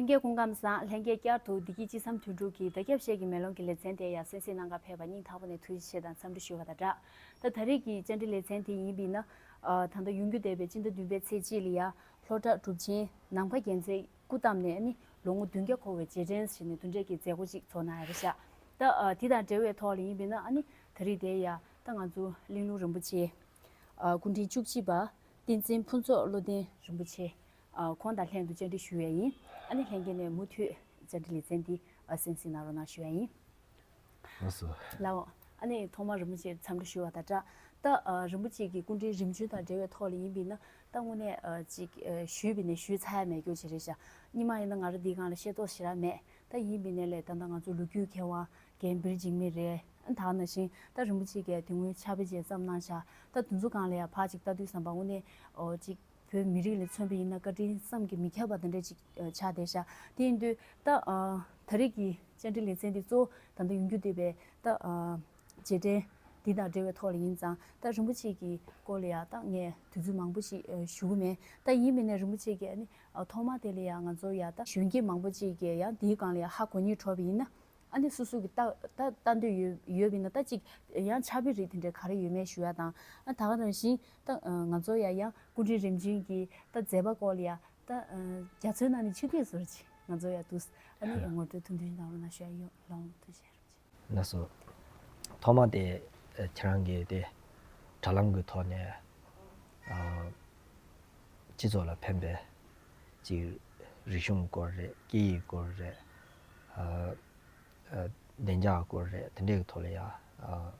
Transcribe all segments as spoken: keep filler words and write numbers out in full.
ལྷན་རྒྱས་སྐུ་ཁམས་བཟང་། ལྷན་རྒྱས་བསྐྱར་དུ་བདེ་སྐྱིད་ཅི་བསམ་དོན་གྲུབ་ཀྱི་བརྡ་ཁྱབ་ཤེལ་གྱི་མེ་ལོང་གི་ལེ་ཚན་དེ་ཡང་གསན་གཟིགས་གནང་གར་ཕེབས་པ་སྙིང་ཐག་པ་ནས་ཐུགས་རྗེ་ཆེ་དང་འཚམས་འདྲི་ཞུ་བ་དང་སྦྲགས། ད་ད་རེས་ཀྱི་བཅར་འདྲི་ལེ་ཚན་དེ་ཡིན་པས་ན། ཨ། ད་ལྟ་ཡོང་རྒྱུ་བསྡད་པའི་སྤྱི་ཟླ་བདུན་པའི་ཚེས་གཅིག་ལ་ཡང་ལྷོ་བྲག་གྲུབ་ཆེན་ནམ་མཁའ་རྒྱལ་མཚན་སྐུ་བལྟམས་ནས་ཨ་ནི་ལོ་ངོ་བདུན་བརྒྱ་འཁོར་བའི་རྗེས་དྲན་ཞེས་ནས་བདུན་ཕྲག་གི་མཛད་སྒོ་ཅིག་ཚོགས་གནང་ཡོད་པ་ཤག་ད་ཨ། དེ་དང་འབྲེལ་བའི་ཐོག་ལ་ཡིན་པས་ན། ཨ་ནི་ད་རེས་དེ་ཡང་ད་ང་ཚོ་གླིང་ལུང་རིན་པོ་ཆེ། ཨ། སྐུ་ཕྲེང་བཅུ་གཅིག་པ་བསྟན་འཛིན་ཕུན་ཚོགས་བློ་ལྡན་རིན་པོ་ཆེ། ཨ། ཁོང་དང་ལྷན་དུ་བཅར་འདྲི་ཞུ་ཡས་ཡིན། ཨ་ནི་ལྷན་རྒྱས་ནས་མུ་མཐུད་བཅར་འདྲི་ལེ་ཚན་འདི་ཨ་གསན་གཟིགས་གནང་རོགས་གནང་ཞུ་ཡས་ཡིན། ལགས་སོ། ལགས་འོ། ཨ་ནི་ཐོག་མར་རིན་པོ་ཆེར་འཚམས་འདྲི་ཞུ་བ་དང་སྦྲགས། ད་ཨ་རིན་པོ་ཆེ་གི་སྐུ་ཕྲེང་རིམ་བྱོན་དང་འབྲེལ་བའི་ཐོག་ལ་ཡིན་པས་ན། ད་དངོས་གནས་ཨ་ཅིག་ཨ་ཞུས་པས་ན་ཞུས་ཚར་ཡ་མེད་རྒྱུ་ཅིག་རེད་ཤག་སྔོན་མ་ཡིན་ན་ང་རང་འདིའི་སྒང་ལ་ཤེས་རྟོགས་ཞེ་དྲག་མེད། ད་ཡིན་པས་ན་ལས་ད་ལྟ་ང་ཚོ་ལོ་རྒྱུས་མཁས་དབང་རྒན་བིར་འཇིགས་མེད་རེད། ཨ་ད་ག་ནང་བཞིན་ད་རིན་པོ་ཆེ་གིས་དེ་སྔོན་ཕྱག་དཔེ་ཅིག་བརྩམས་གནང་ཤག་ད་དེ་ཚོ་སྒང་ལ་ཡང་ཕར་ཅིག་ལྟ་དུས་ཙམ་པ་དངོས་གནས་ཨོ་ཅིག་བོད་མི་རིགས་ལ་མཚོན་པ་ཡིན་ན་བཀའ་དྲིན་བསམ་གྱིས་མི་ཁྱབ་པ་དེ་འདྲ་ཅིག་ཨ་ཆགས་བསྡད་ཤག་དེ་ཡིན་དུས་ད་ཨ་ད་རེས་ཀྱི་བཅར་འདྲི་ལེ་ཚན་འདི་གཙོ་བོ་ད་ལྟ་ཡོང་རྒྱུ་བསྡད་པའི་ད་ཨ་རྗེས་དྲན་འདི་དང་འབྲེལ་བའི་ཐོག་ལ་ཡིན་ཙང་། ད་རིན་པོ་ཆེ་གི་སྐོར་ལ་ཡང་ད་ངས་དུས་ཚོད་མང་པོ་ཞིག་ཨ་ཞུ་གི་མེད། ད་ཡིན་པས་ན་རིན་པོ་ཆེ་གིས་ཨ་ནི་ཨ་ཐོག་མ་དེ་ལ་ཡང་ང་ཚོ་ཡང་ད་གཞོན་སྐྱེས་མང་པོ་ཅིག་གིས་ཡང་འདིའི་སྒང་ལ་ཡང་ཧ་གོ་སྙིང་བྲོ་བ་ཡིན་ན། ཨ་ནི་སོ་སོ་གི་ལྟ་ལྟ་ལྟ་འདོད་ཡོད་ཡོད་པ་ཡིན་ན། ད་ཅིག་ཡང་ཕྱག་དཔེ་རིགས་དེ་འདྲ་ག་རེ་ཡོད་མེད་ཞུ་ཡ་དང་། ཨ་ད་ག་ནང་བཞིན་ད་ང་ཚོ་ཡང་ཡང་སྐུ་ཕྲེང་རིམ་བྱོན་གྱི་ད་མཛད་པ་སྐོར་ལ་ཡང་ད་རྒྱ་མཚོའི་ནང་ནས་ཆུ་ཐིགས་ཟུར་ཅིག་ང་ཚོ་ཡང་འདུག་ཨ་ནི་ངོ་སྤྲོད་ཐུང་ཐུང་ཞིག་གནང་རོགས་གནང་ཞུ་ཡ་ཡོད། ལགས་འོ། ཐུགས་རྗེ་ཆེ། ལགས་སོ། ཐོག་མ་དེ་ཁྱེད་རང་གིས་དེ་དྲ་ལམ་གྱི་ཐོག་ནས་ཨ་སྤྱི་ཚོགས་ལ་ཕན་པའི་ཅིག་རིག་གཞུང་སྐོར་རེད། སྐད་ཡིག་སྐོར་རེད། ཨ་ཨ་བདེ་འཇགས་སྐོར་རེད། དེ་འདྲའི་ཐོག་ལ་ཡང་ཨ་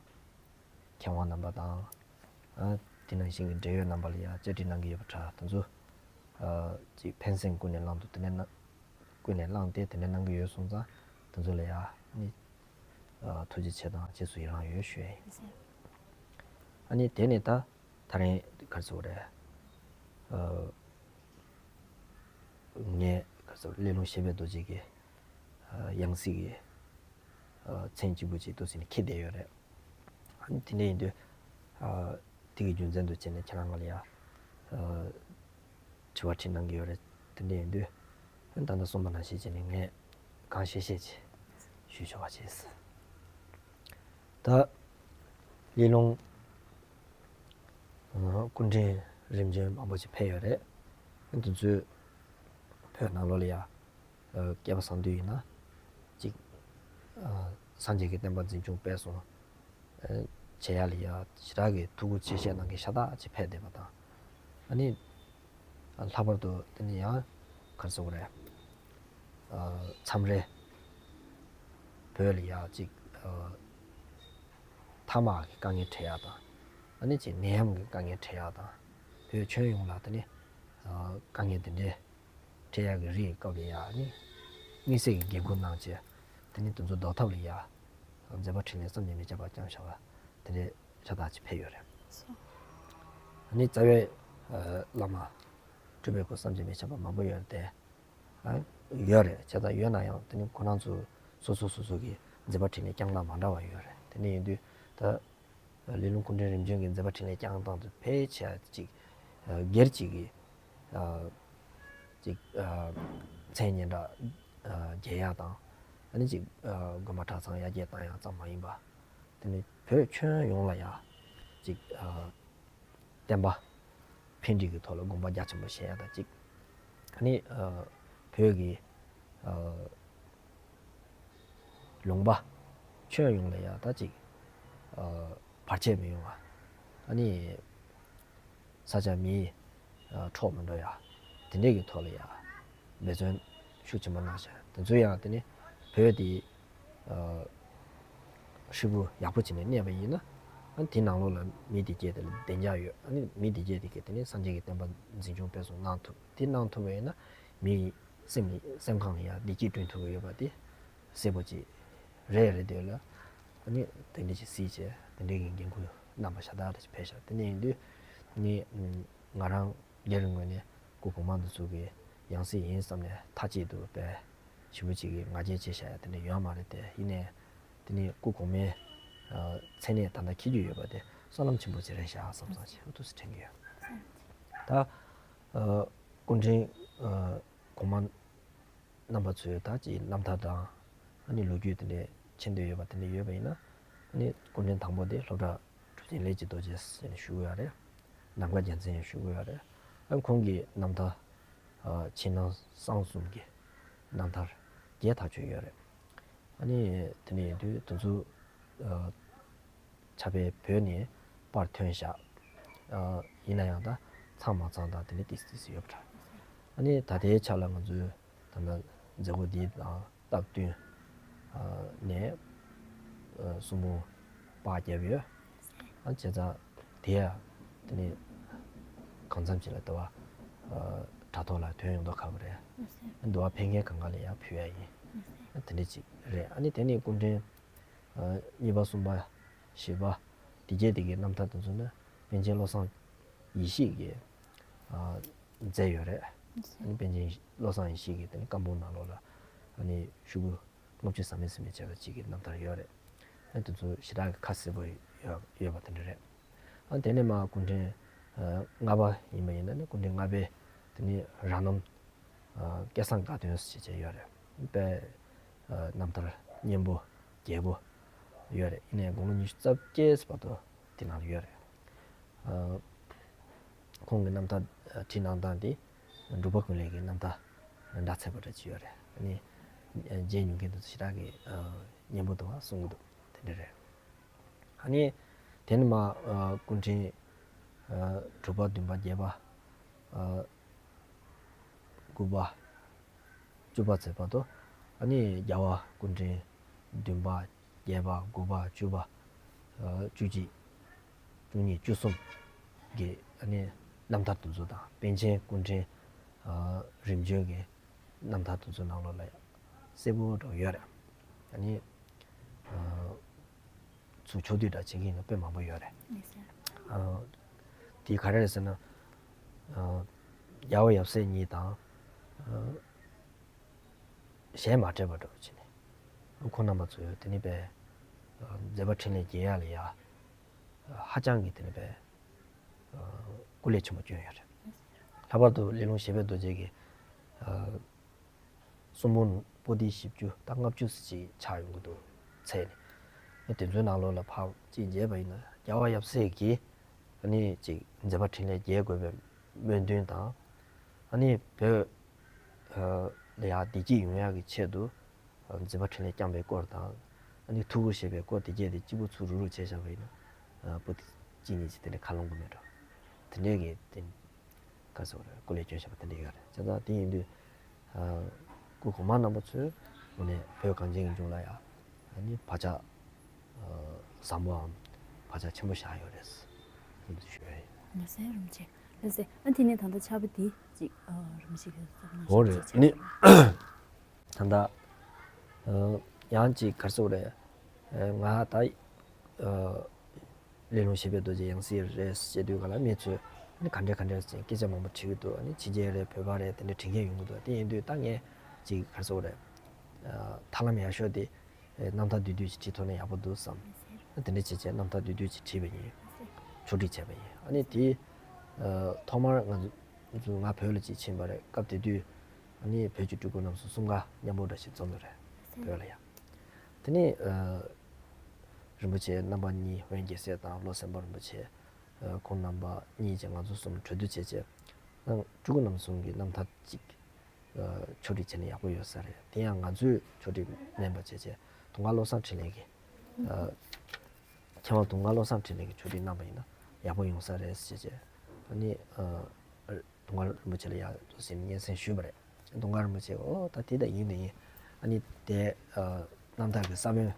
མཁས་དབང་རྣམ་པ་དང་། ཨ་དེ་ནང་བཞིན་གྱི་འབྲེལ་ཡོད་རྣམ་པ་ལ་ཡང་བཅར་འདྲི་གནང་གི་ཡོད་པ་འདྲ། དེ་ཚོ་ཨ་ཅིག་ཕན་སེམས་ཀུན་ནས་བསླངས་འདུག་དེ་ནས་གནང་ཀུན་ནས་བསླངས་ཏེ་དེ་འདྲ་གནང་གི་ཡོད་སོང་ཙང་། དེ་ཚོ་ལ་ཡང་ནི་ཨ་ཐུགས་རྗེ་ཆེ་དང་རྗེས་སུ་ཡི་རང་ཡོད་ཞུ་ཡ་ཡིན། ཨ་ནི་དེ་ནས་ད་ད་རིང་ག་རེ་ཟེར་དགོས་རེད། ཨ་ངས་ག་རེ་ཟེར། སླེ་ལུང་བཞད་པའི་རྡོ་རྗེ་གི་ཨ་ཡང་སྲིད་ཀྱི་ཨ་མཚན་གཅིག་པུ་ཅིག་ཏུ་ཟིན་ནས་འཁྱེར་བསྡད་ཡོད་རེད། ཨ་ནི་དེ་འདྲ་ཡིན་དུས་ཨ་དེ་གི་རྒྱུ་མཚན་དུ་བྱས་ནས་ཁྱེད་རང་ང་ལ་ཡ་ཨ་དྲི་བ་དྲིས་གནང་གི་ཡོད་རེད། དེ་འདྲ་ཡིན་དུས་ཨ་ནི་ད་ལྟ་གསུངས་པ་ནང་བཞིན་བྱས་ནས་ངས་གང་ཤེས་ཤེས་ཅིག་ཞུ་ཆོག་པ་བྱས། ད་སླེ་ལུང་ཨ་སྐུ་ཕྲེང་རིམ་བྱོན་མང་པོ་ཅིག་ཕེབས་ཡོད་རེད། ཨ་ནི་དེ་ཚོས་བོད་ནང་ལོགས་ལ་ཡ་ཨ་སྐལ་པ་བཟང་དུས་ཡིན་ན་ཅིག་ཨ་སངས་རྒྱས་ཀྱི་བསྟན་པ་འཛིན་སྐྱོང་སྤེལ་གསུམ་ཨ་བྱེད་ཡ་ལ་ཡ་ཞེ་དྲག་གི་ཐུགས་ཁུར་ཆེ་བཞེས་གནང་མཁན་ཤ་སྟག་ཅིག་ཕེབས་བསྡད་པ་དང་། ཨ་ནི་ཨ་ལྷག་པར་དུ་དེ་ནི་ཡང་ག་རེ་ཟེར་དགོས་རེད། ཨ་མཚམས་རེ་བོད་ལ་ཡ་ཅིག་ཨ་ཐ་མག་གི་དཀའ་ངལ་འཕྲད་ཡ་དང་། ཨ་ནི་ཅིག་ནད་ཡམས་ཀྱི་དཀའ་ངལ་འཕྲད་ཡ་དང་། བོད་ཁྱོན་ཡོངས་ལ་དེ་ནི་ཨ་དཀའ་ངལ་དེ་འདྲའི་འཕྲད་ཡག་གི་རིགས་སྐབས་ལ་ཡ་ནི་དམིགས་བསལ་གྱི་འགན་ཁུར་གནང་བྱས། དེ་ནི་དེ་ཚོ་ཟློག་ཐབས་ལ་ཡ་མཛད་པ་འཕྲིན་ལས་བསམ་གྱིས་མི་ཁྱབ་པ་བསྐྱངས་བཞག་པ་དེ་འདྲའི་ཤ་སྟག་ཅིག་ཕེབས་ཡོད་རེད། ཨ་ནི་རྩ་བའི་ཨ་བླ་མ་སྤྲུལ་པའི་སྐུ་བསམ་གྱིས་མི་ཁྱབ་པ་མང་པོ་ཡོད་རེད་དེ། ཨ་ཡོད་རེད། བྱས་ཙང་ཡོད་ན་ཡང་དེ་ནི་ཁོ་རང་ཚོ་སོ་སོ་སོ་སོ་གི་མཛད་པ་འཕྲིན་ལས་བསྐྱངས་སྟངས་མ་འདྲ་བ་ཡོད་རེད། དེ་འདྲ་ཡིན་དུས་ད་སླེ་ལུང་སྐུ་ཕྲེང་རིམ་བྱོན་གྱི་མཛད་པ་འཕྲིན་ལས་བསྐྱངས་སྟངས་དེ་ཕལ་ཆེར་ཅིག་ཨ་སྒེར་གཅིག་གི་ཨ་ཅིག་ཨ་མཚན་སྙན་གྲགས་ཨ་རྒྱས་ཡག་དང་། ཨ་ནི་ཅིག་ཨ་དགོན་པ་གྲྭ་ཚང་ཡར་རྒྱས་བཏང་ཡག་ཙམ་མ་ཡིན་པ། དེ་ནི་བོད་ཁྱོན་ཡོངས་ལ་ཡ་ཅིག་ཨ་བསྟན་པ་འཕེལ་འགྲིབ་ཀྱི་ཐོག་ལ་དགོངས་པ་རྒྱ་ཆེན་པོ་བཞེས་ཡ་དང་གཅིག་ཨ་ནི་ཨ་བོད་ཀྱི་ཨ་ལུང་པ་ཁྱོན་ཡོངས་ལ་ཡ་ད་ཅིག་ཨ་བར་ཆད་མི་ཡོང་བ། ཨ་ནི་ས་ཆ་མིའི་ཨ་འཕྲོག་མི་འགྲོ་ཡ། དེ་འདྲས་ཀྱི་ཐོག་ལ་ཡ་འབད་བརྩོན་ཤུགས་ཆེན་པོ་གནང་ཤག་དེ་ཚོ་ཡང་དེ་ནི་བོད་དེ་ཨ་ཧྲིལ་པོ་ཡག་པོ་བྱས་ནས་གནས་པ་ཡིན་ན། ཨ་ནི་དེ་ནང་ལོགས་ལ་མི་དེ་གྱད་དེ་ལ་བདེ་འཇགས་ཡོད། ཨ་ནི་མི་དེ་གྱད་དེ་གྱད་དེ་ནི་སངས་རྒྱས་ཀྱི་བསྟན་པ་འཛིན་སྐྱོང་སྤེལ་གསུམ་གནང་ཐུབ། དེ་གནང་ཐུབ་པ་ཡིན་ན་མི་སེམས་སེམས་ཁམས་ལ་ཡང་བདེ་སྐྱིད་བསྐྲུན་ཐུབ་ཀྱི་ཡོད་པ་དེ་གསལ་པོ་ཅིག་རེད། རེད་དེ་ལ་ཨ་ནི་དེ་འདྲ་ཅིག་གཟིགས་བྱས་དེ་འདྲ་གི་འགན་ཁུར་བསྣམས་པ་ཤ་སྟག་རེ་ཅིག་ཕེབས་ཤག་དེ་ནས་ཡིན་དུས་ནི་ང་རང་སྒེར་ངོས་ནས་སྐུ་གོང་མ་འདི་ཚོ་གི་ཡང་སྲིད་ཡིན་བསམ་ནས་མཐའ་གཅིག་ཏུ་དཔེ་ཞེ་པོ་ཅིག་གི་ང་རྒྱལ་བྱས་བཞག་ཡ་དེ་འདྲ་ཡོད་མ་རེད་དེ། ཡིན་ནའི་དེ་ནི་སྐུ་གོང་མའི་ཨ་མཚན་གནས་ད་ལྟ་འཁྱེར་རྒྱུ་ཡོད་པ་དེ་བསོད་ནམས་ཆེན་པོ་ཅིག་རེད་ཤག་བསམ་བསམ་ཅིག་ཨུ་ཐུག་སེ་དྲན་གྱི་ཡོད། ད་ཨ་སྐུ་ཕྲེང་ཨ་གོང་མ་ རྣམ་པ་ཚོས་ད་ཅིག་རྣམ་ཐར་དང་ཨ་ནི་ལོ་རྒྱུས་དེ་འདྲའི་མཁྱེན་འདོད་ཡོད་པ་དེ་འདྲ་ཡོད་པ་ཡིན་ན། ཨ་ནི་སྐུ་ཕྲེང་དང་པོ་དེ་སློབ་གྲྭ་གྲུབ་ཆེན་ལས་ཀྱི་རྡོ་རྗེ་ཟེར་ནས་ཞུ་གི་ཡོད་རེད། ནམ་མཁའ་རྒྱལ་མཚན་ཡང་ཞུ་གི་ཡོད་རེད། ཨ་ཁོང་གི་རྣམ་ཐར། ཨ་ཕྱི་ནང་གསང་གསུམ་གྱི་རྣམ་ཐར་རྒྱས་ཐག་ཆོད་ཡོད་རེད། ཨ་ནི་དེ་ནས་ཡིན་དུས་དེ་ཚོ་ཨ་ཕྱྭ་པའི་བོད་ནས་པར་ཐོན་བཞག་ཨ་ཡིན་ན་ཡང་ད་ཚང་མ་ཚང་དང་དེ་འདྲ་ཏིག་ཙི་ཏིག་ཙི་ཡོད་པ་འདྲ། ཨ་ནི་ད་ལྟའི་ཆ་ལ་ང་ཚོའི་ད་ལྟ་མཛད་སྒོ་འདི་དང་སྟབས་བསྟུན་ཨ་ནས་ཨ་གསུང་འབུམ་པར་བརྒྱབ་ཡོད། ཨ་བྱས་ཙང་དེ་ཡང་དེ་ནི་གང་འཚམ་ཅིག་ལ་འདི་བ་ཨ་དྲ་ཐོག་ལ་ཐོན་ཡོང་མདོག་ཁ་པོ་རེད། ཨ་འདི་བ་ཕེབས་མཁན་གང་ག་ལ་ཡང་ཕུལ་ཡ་ཡིན། ཨ་དེ་འདྲ་ཅིག་རེད། ཨ་ནི་དེ་ནི་སྐུ་ཕྲེང་ཨ་གཉིས་པ་གསུམ་པ་བཞི་པ་དེ་གྱད་དེ་གའི་རྣམ་ཐར་དེ་ཚོ་ནི་པཎ་ཆེན་བློ་བཟང་ཡེ་ཤེས་ཀྱིས་ཨ་མཛད་ཡོད་རེད། ཨ་ནི་པཎ་ཆེན་བློ་བཟང་ཡེ་ཤེས་ཀྱི་དེ་ནི་བཀའ་འབུམ་ནང་ལོགས་ལ་ཨ་ནི་ཤོག་བུ་ལྔ་བཅུ་ཟིན་མིན་ཟིན་མིན་བྱས་པ་གཅིག་གི་རྣམ་ཐར་ཡོད་རེད། ཨ་དེ་ཚོ་ཞེ་དྲག་གི་ཁ་གསལ་པོ་ཡོད་ཡོད་པ་དེ་འདྲ་རེད། ཨ་དེ་ནས་མར་སྐུ་ཕྲེང་ཨ་ལྔ་པ་ཡིན་པ་ཡིན་ན་ནི་སྐུ་ཕྲེང་ལྔ་པའི་དེ་ནི་རང་རྣམ་ཨ་སྐལ་བཟང་དགའ་སྟོན་ཟེར་བྱས་ཡོད་རེད། དཔེ་ཨ་རྣམ་ཐར་སྙན་པོ་རྒྱས་པོ་ཡོད་རེད། ཡིན་ནའི་དགུང་ལོ་ཉི་ཤུ་རྩ་བརྒྱད་བར་དུ་དེ་ནང་ལ་ཡོད་རེད། ཨ་ཁོང་གི་རྣམ་ཐར་ཨ་བྲིས་གནང་སྟངས་དེ་འབྲུག་པ་ཀུན་ལེགས་ཀྱི་རྣམ་ཐར་འདྲ་ཚད་པ་འདྲ་ཅིག་ཡོད་རེད། ཨ་ནི་ཨ་མཇལ་མྱོང་མཁན་དེ་ཚོ་ཞེ་དྲག་གི་ཨ་སྙན་པོ་འདུག་བ་གསུང་གི་འདུག་དེ་འདྲ་རེད། ཨ་ནི་དེ་ནས་མར་ཨ་སྐུ་ཕྲེང་ཨ་དྲུག་པ་བདུན་པ་བརྒྱད་པ་ཨ་དགུ་པ་བཅུ་པ་ཚེས་བར་དུ། ཨ་ནི་རྒྱལ་བ་སྐུ་ཕྲེང་བདུན་པ་བརྒྱད་པ་དགུ་པ་བཅུ་པ་ཨ་བཅུ་གཅིག་བཅུ་གཉིས་བཅུ་གསུམ་གྱི་ཨ་ནི་རྣམ་ཐར་དེ་ཚོ་དང་པཎ་ཆེན་སྐུ་ཕྲེང་ཨ་རིམ་བྱོན་གྱི་རྣམ་ཐར་དེ་ཚོའི་ནང་ལོགས་ལ་གསལ་པོ་འདྲ་ཡོད་རེད། ཨ་ནི་ཨ་ཚུར་ཕྱོགས་བསྡུས་འདྲ་བྱེད་ཀྱི་ཡིན་ན་དཔེ་མང་པོ་ཡོད་རེད། ཨ་དེ་ག་རེ་རེད་ཟེར་ན། ཨ་རྒྱལ་བ་ཡབ་སྲས་གཉིས་དང་ཨ་ཞལ་མ་བྲལ་བ་འདྲ་བོ་བྱས་ནས་ཁོང་རྣམ་པ་ཚོས་དེ་ནི་དཔེ་ཨ་མཛད་པ་འཕྲིན་ལས་རྒྱས་ཡ་ལ་ཡ་ཧ་ཅང་གི་དེ་ནི་དཔེ་ཨ་སྐུ་ལས་ཆེན་པོ་བསྐྱོན་ཡོད་རེད། ལྷག་པར་དུ་ལས་རླུང་བཞད་པའི་རྡོ་རྗེ་གི་ཨ་གསུང་འབུམ་པོ་ཏི་བཞི་བཅུ་དང་ལྔ་བཅུ་ཙམ་ཅིག་ཆགས་ཡོང་གི་འདུག་ཚད་ནི། དེ་ཚོའི་ནང་ལོགས་ལ་ཕར་ཅིག་མཇལ་བ་ཡིན་ན་རྒྱལ་བ་ཡབ་སྲས་ཀྱིས་ཨ་ནི་ཅིག་མཛད་པ་འཕྲིན་ལས་རྒྱས་དགོས་པའི་སྨོན་འདུན་དང་། ཨ་ནི་བོད་ཨ་ལ་ཡང་བདེ་སྐྱིད་ཡོང་ཡག་གི་ཆེད་དུ་ཨ་མཛད་པ་འཕྲིན་ལས་བསྐྱངས་པའི་སྐོར་དང་། ཨ་ནི་ཐུགས་ཁུར་བཞེས་པའི་སྐོར་དེ་གྱད་དེ་གཅིག་པུ་ཚུར་རུག་རུག་བྱས་བཞག་པ་ཡིན་ན་ཨ་པོ་ཏི་གཅིག་གཉིས་ཅིག་དེ་འདྲ་ཁ་ལོང་གི་མེད་འགྲོ། དེ་འདྲའི་གི་དེ་ག་ཟེར་བ་རེད། སྐུ་ལས་བསྐྱོན་བཞག་པ་དེ་འདྲ་ཡོད་རེད། བྱས་ཙང་དེ་ཡིན་དུས་ཨ་སྐུ་གོང་མ་རྣམ་པ་ཚོས་དངོས་གནས་བོད་གངས་ཅན་གྱི་ལྗོངས་ལ་ཡང་ཨ་ནི་བག་ཆགས་ཨ་བཟང་པོའམ་བག་ཆགས་ཆེན་པོ་བཞག་ཡོད་རེད་ཟེར་ཞུ་ཡ་ཡིན། ལགས་སོ་རིན་པོ་ཆེ། ལགས་སོ། ཨ་དེ་ནས་ད་ལྟ་ཕྱྭ་པ་འདི་ཅིག་ཨ་རིན་པོ་ཆེ་གིས་གསུང་གནང་འོ་ཞིག་རེད་ཅིག་ནི། བྱས། ད་ལྟ་ཨ་ཡང་ཅིག་ག་རེ་ཟེར་དགོས་རེད། ཨ་ང་ད་ཨ་ལས་རླུང་བཞད་པའི་རྡོ་རྗེ་ཡང་སྲིད་རེད་ཟེར་དུས་ག་ལ་མི་ཚོས་ཨ་ནི་ག་འདྲས་ག་འདྲས་ཟེར་སྐད་ཆ་མང་པོ་དྲི་གི་འདུག་ཨ་ནི་ཕྱི་རྒྱལ་རེད་བོད་པ་རེད་དེ་འདྲས་དྲི་མཁན་ཡོང་གི་འདུག་དེ་ཡིན་དུས་ད་ངས་ཅིག་ག་རེ་ཟེར་དགོས་རེད། ཨ་ཐབས་ལམ་ཡག་ཤོས་དེ་ཨ་རྣམ་ཐར་བསྡུས་བསྡུས་ཅིག་བྲིས་ཐུབ་ན་ཡག་པོ་འདུག་བསམ། ཨ་དེ་འདྲས་བྱས་བྱས་རྣམ་ཐར་བསྡུས་བསྡུས་ཅིག་བྲིས་པ་ཡིན། ཕྱོགས་སྒྲིག་བྱས་པ་ཡིན། ཨ་ནི་དེ་ཨ་ཐོག་མར་ང་ཚོ་ང་ཚོ་ང་བོད་ལ་ཅིག་ཕྱིན་པ་རེད། སྐབས་དེ་དུས་ཨ་ནི་བོད་ཀྱི་སྤྲུལ་སྐུ་རྣམ་གསུམ་གསུམ་ཀ་མཉམ་པོ་འདྲ་ཞིག་འཛོམས་ཡོད་རེད། བོད་ལ་ཡང་། དེ་ནས་ཨ་རིན་པོ་ཆེ་རྣམ་པ་གཉིས་འོན་རྒྱལ་སྲས་དང་བློ་སེམས་པ་རིན་པོ་ཆེ། ཨ་ཁོང་རྣམ་པ་གཉིས་ཀྱིས་ང་ཚོ་གསུམ་གྲོས་བསྡུར་བྱས་བྱས། ཨ་སྤྲུལ་སྐུ་རྣམ་གསུམ་གྱི་རྣམ་ཐར་གཅིག་ཨ་ཕྱོགས་སྒྲིག་བྱས་ན་ཡག་པོ་ཡོད་ས་རེད། དེ་ཡང་ང་ཚོས་ཕྱོགས་སྒྲིག་མིན་པ་བྱས་བྱས་དུང་དཀར་བློ་བཟང་འཕྲིན་ལས་ཀྱིས། ཨ་མཁས་དབང་དུང་དཀར་བློ་བཟང་འཕྲིན་ལས་ཀྱིས་ཕྱོགས་སྒྲིག་གནང་པ་ཡིན་ན་ཡག་པོ་ཡོང་ས་རེད་ཟེར་བྱས། ཨ་ནི་ཨ་དུང་དཀར་རིན་པོ་ཆེ་ལ་ཡང་འདུག་ཟེར་ནས་སྙན་སེང་ཞུས་པ་རེད། དུང་དཀར་རིན་པོ་ཆེས་འོ་ད་དེ་ད་ཡིན་ད་ཡིན། ཨ་ནི་དེ་ཨ་རྣམ་ཐར་གྱི་ས་བོན་